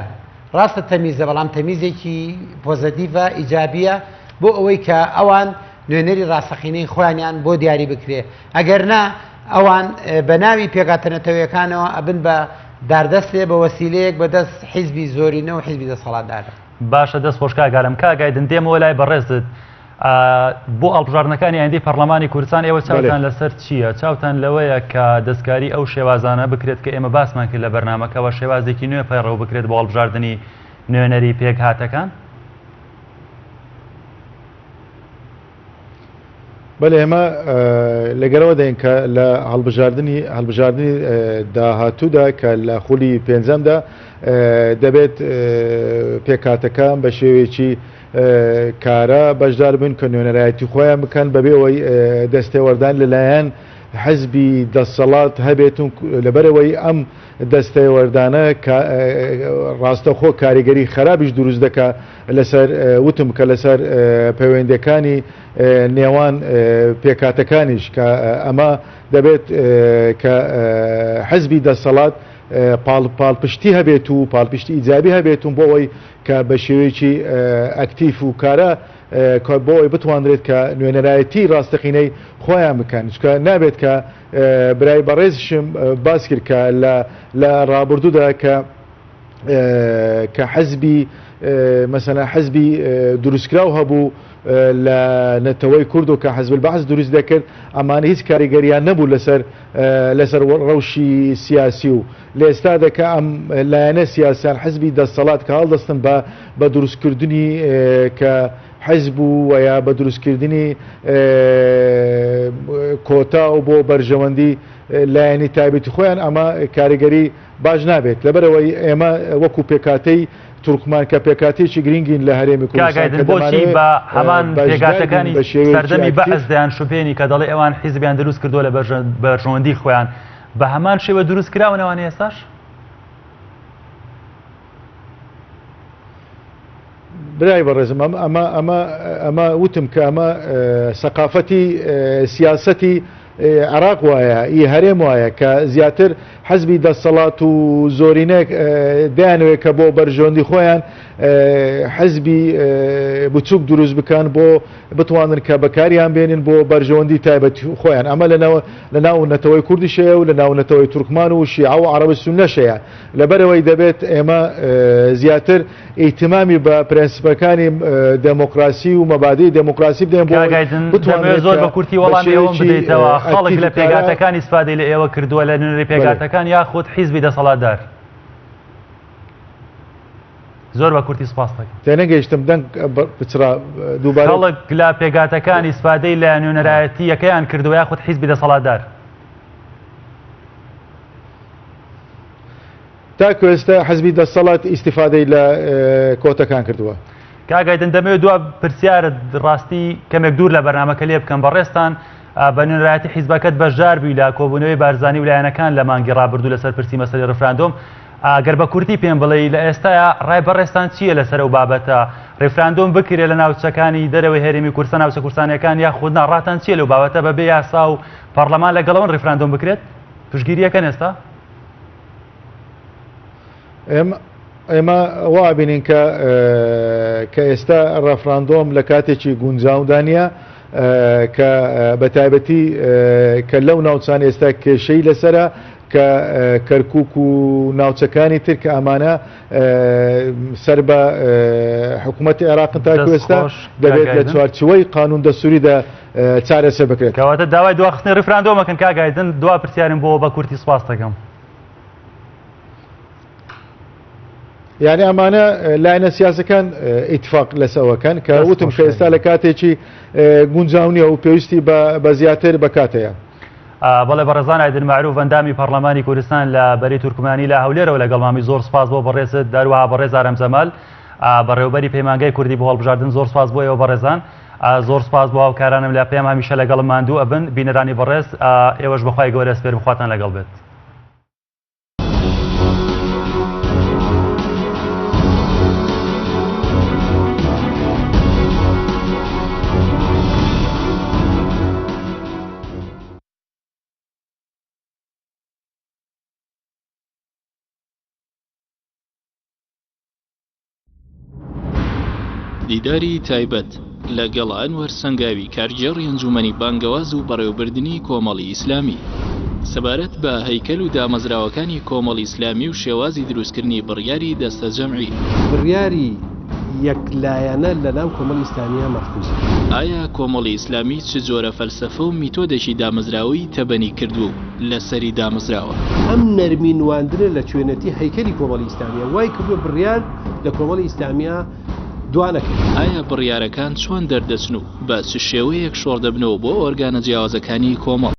Speaker 3: ڕاستە تەمیزە بەڵام تەمیزێکی پۆزەتیڤە، ئیجابیە بۆ ئەوەی کە ئەوان نوێنەری ڕاستەقینەی خۆیانیان بۆ دیاری بکرێ. ئەگەر نا ئەوان بە ناوی پێکهاتە نەتەوەیەکانەوە ئەبن بە داردەستێ، بە وەسیلەیەک بە دەست حیزبی زۆرینە و حیزبی دەسەڵاتدارە.
Speaker 1: باشە دەست خۆش کاک ئارام. کاک ئایدن دێمەوە لای بەڕێزت. بۆ هەڵبژاردنەکانی ئایندەی پەڕلەمانی کوردستان ئێوە چاوتان لەسەر چییە؟ چاوتان لەوەیە کە دەستکاری ئەو شێوازانە بکرێت کە ئێمە باسمان کرد لە بەرنامەکەوە شێوازێکی نوێ پەیڕەو بکرێت بۆ هەڵبژاردنی نوێنەری پێکهاتەکان؟
Speaker 2: بەلێ ئێمە لەگەرەوە دەین کە لە هەڵبژاردنی هەڵبژاردنی داهاتوودا کە لە خولی پێنجەمدا دەبێت پێکهاتەکان بە شێوەیەکی کارا بەشدار بن کە نوێنەرایەتی خۆیان بکەن بەبێ ئەوەی دەستێوەردان لەلایەن حزبی دەسەڵات هەبێت و لەبەرئەوەی ئەم دەستێوەردانە ڕاستەخۆ کاریگەری خراپیش دروست دەکا لەسەر وتم کە لەسەر پەیوەندەکانی نێوان پێکهاتەکانیش کە ئەمە دەبێت کە حزبی دەسەڵات پاڵپشتی هەبێت و پاڵپشتی ئیجابی هەبێت و بۆ ئەوەی کە بە شێوەیەکی ئەکتیف و کارا بۆ ئەوەی بتوانرێت کە نوێنەرایەتی ڕاستەقینەی خۆیان بکەن چونکە نابێت کە برای بەڕێزیشم باس کرد کە لە ڕابردوودا کە کە حزبی مەسەلەن حزبی دروستکراو هەبوو لە نەتەوەی کورد و کە حزب البعث دروست دەکرد ئەمانە هیچ کاریگەریان نەبوو لەسەر لەسەر ڕەوشی سیاسی و لە ئێستادا کە ئەم لایەنە سیاسیان حزبی دەسەڵات کە هەڵدەستن بە بە دروستکردنی کە حزب و یا بە دروستکردنی کۆتا و بۆ بەرژەوەندی لایەنی تایبەتی خۆیان ئەمە کاریگەری باش نابێت لەبەرئەوەی ئێمە وەکو پێکهاتەی تورکمان کە پێکهاتەیەکی گرنگین لە هەرێمی
Speaker 1: کاک
Speaker 2: کوردستان
Speaker 1: ئایدن
Speaker 2: کە
Speaker 1: بۆچی
Speaker 2: دەمانەوێت
Speaker 1: بە هەمان
Speaker 2: بەشدار بین
Speaker 1: پێکهاتەکانی
Speaker 2: بە شێوەیەکی
Speaker 1: سەردەمی
Speaker 2: ئەکتیڤ.
Speaker 1: بەعس دەیان شوبهێنی کە دەڵێ ئەوان حیزبیان دروست کردووە لە بەرژەوەندی خۆیان بە هەمان شێوە دروست کراون ئەوانە ئێستاش؟
Speaker 2: برای بەڕێزم ئەمە ئەمە ئەمە ئەمە وتم کە ئەمە سەقافەتی سیاسەتی عێراق وایە ئی هەرێم وایە کە زیاتر حزبی دەسەڵات و زۆرینەیەک دەیانەوێت کە بۆ بەرژەوەندی خۆیان حزبی بچووک دروست بکەن بۆ بتوانن کە بەکاریان بێنن بۆ بەرژەوەندی تایبەت خۆیان. ئەمە لە ناو نەتەوەی کوردیش هەیە و لە ناو نەتەوەی تورکمان و شیعە و عەرەب سوننەش هەیە. لەبەرئەوەی دەبێت ئێمە زیاتر ئیهتیمامی بە پرەنسیپەکانی دێمۆکراسی و مەبادیی دێمۆکراسی بدەین بۆ
Speaker 1: کاک
Speaker 2: ئەوەی
Speaker 1: ئایدن
Speaker 2: بتوانرێت
Speaker 1: دەمەوێت زۆر
Speaker 2: کە
Speaker 1: بە کورتی
Speaker 2: بە
Speaker 1: وەڵامی ئەوەم
Speaker 2: شێوەیەکی
Speaker 1: بدەیتەوە خەڵک
Speaker 2: ئەکتیڤ
Speaker 1: لە
Speaker 2: و کارا
Speaker 1: پێکهاتەکان ئیسفادەی لە ئێوە کردووە لە نوێنەری
Speaker 2: بەلێ.
Speaker 1: پێکهاتەکان یاخود حیزبی دەسەڵاتدار؟ زۆر بە کورتی سپاست دەکەم.
Speaker 2: تێنەگەیشتم دەنگ بچڕا دووبارە.
Speaker 1: خەڵک لە پێکهاتەکان ئیسفادەی لە نوێنەرایەتییەکەیان کردووە یاخود حیزبی دەسەڵاتدار؟
Speaker 2: تاکو ئێستا حزبی دەسەڵات ئیستیفادەی لە کۆتەکان کردووە.
Speaker 1: کاک ئایدن دەمەوێت دوا پرسیارت ڕاستی کەمێک دوور لە بەرنامەکە لێ بکەم بەڕێزتان بە نوێنەرایەتی حیزبەکەت بەشدار بووی لە کۆبوونەوەی بارزانی و لایەنەکان لە مانگی ڕابردوو لەسەر پرسی مەسەلەی ڕیفراندۆم گەر بە کورتی پێم بڵێی لە ئێستایا ڕای بەڕێزتان چییە لەسەر ئەو بابەتە ڕیفراندۆم بکرێ لە ناوچەکانی دەرەوەی هەرێمی کوردستان ناوچە کوردستانیەکان یاخود نا ڕاتان چییە لەو بابەتە بەبێ یاسا و پەڕلەمان لەگەڵەوەن ڕیفراندۆم بکرێت پشتگیریەکەن ئێستا؟
Speaker 2: ئێمە وا بینین کە کە ئێستا ڕەفراندۆم لە کاتێکی گونجاودا نییە کە بە تایبەتی کە لەو ناوچان ئێستا کێشەی لەسرە کە کەرکک و ناوچەکانی تر کە ئەمانە سەر بە حکوومەتی عێراقن تاکو ئێستا دەبێت لە چوارچوەی قانون دەستوریدا چارەسەر بکرێت.
Speaker 1: کەواتە داوای دواخستنی ڕیفراندۆم ئەکەن کاک ئایدن دوا پرسیارم بۆ بە کورتی سپاست دەکەم.
Speaker 2: یعنی ئەمانە لایەنە سیاسەکان ئیتفاق لەسەوەکەن کە وتم کە ئێستا لە کاتێکی گونجاو نییە و پێویستی بە زیاتر بەکاتەیە.
Speaker 1: بەڵێ بەڕێزان ئایدن مەعروف ئەندامی پەڕلەمانی کوردستان لە بەرەی تورکمانی لە هەولێرەوە لەگەڵمامی زۆر سپاس بۆ بەڕێزت دەروەها بەڕێز ئارام جەمال بەڕێوەبەری پەیمانگای کوردی بۆ هەڵبژاردن زۆر سپاس بۆ ئێوە بەڕێزان زۆر سپاس بۆ هاوکارانم لە پەیام هەمیشە لەگەڵم ماندوو ئەبن بینەرانی بەڕێز ئێوەش بەخوای گەورە سپێرم خواتان لەگەڵ بێت.
Speaker 4: دیداری تایبەت لەگەڵ ئەنوەر سەنگاوی کارگێڕی ئەنجوومەنی بانگەواز و بەڕێوەبردنی کۆمەڵی ئیسلامی سەبارەت بە هەیکەل و دامەزراوەکانی کۆمەڵی ئیسلامی و شێوازی دروستکردنی بڕیاری دەستەجەمعی.
Speaker 5: بڕیاری یەک لایەنە لە ناو کۆمەڵی ئیسلامییا مەرفوزە.
Speaker 4: ئایا کۆمەڵی ئیسلامی چ جۆرە فەلسەفە و میتۆدێکی دامەزراوەیی تەبەنی کردووە و لەسەری دامەزراوە؟
Speaker 5: ئەم نەرمی نواندنە لە چوێنێتی هەیکەلی کۆمەڵی ئیسلامییە وای کردووە بڕیار لە کۆمەڵی ئیسلامییا دوا نەکەوێت.
Speaker 4: ئایا بڕیارەکان چۆن دەردەچن و بە چ شێوەیەک شۆڕدەبنەوە بۆ ئۆرگانە جیاوازەکانی کۆمەڵ؟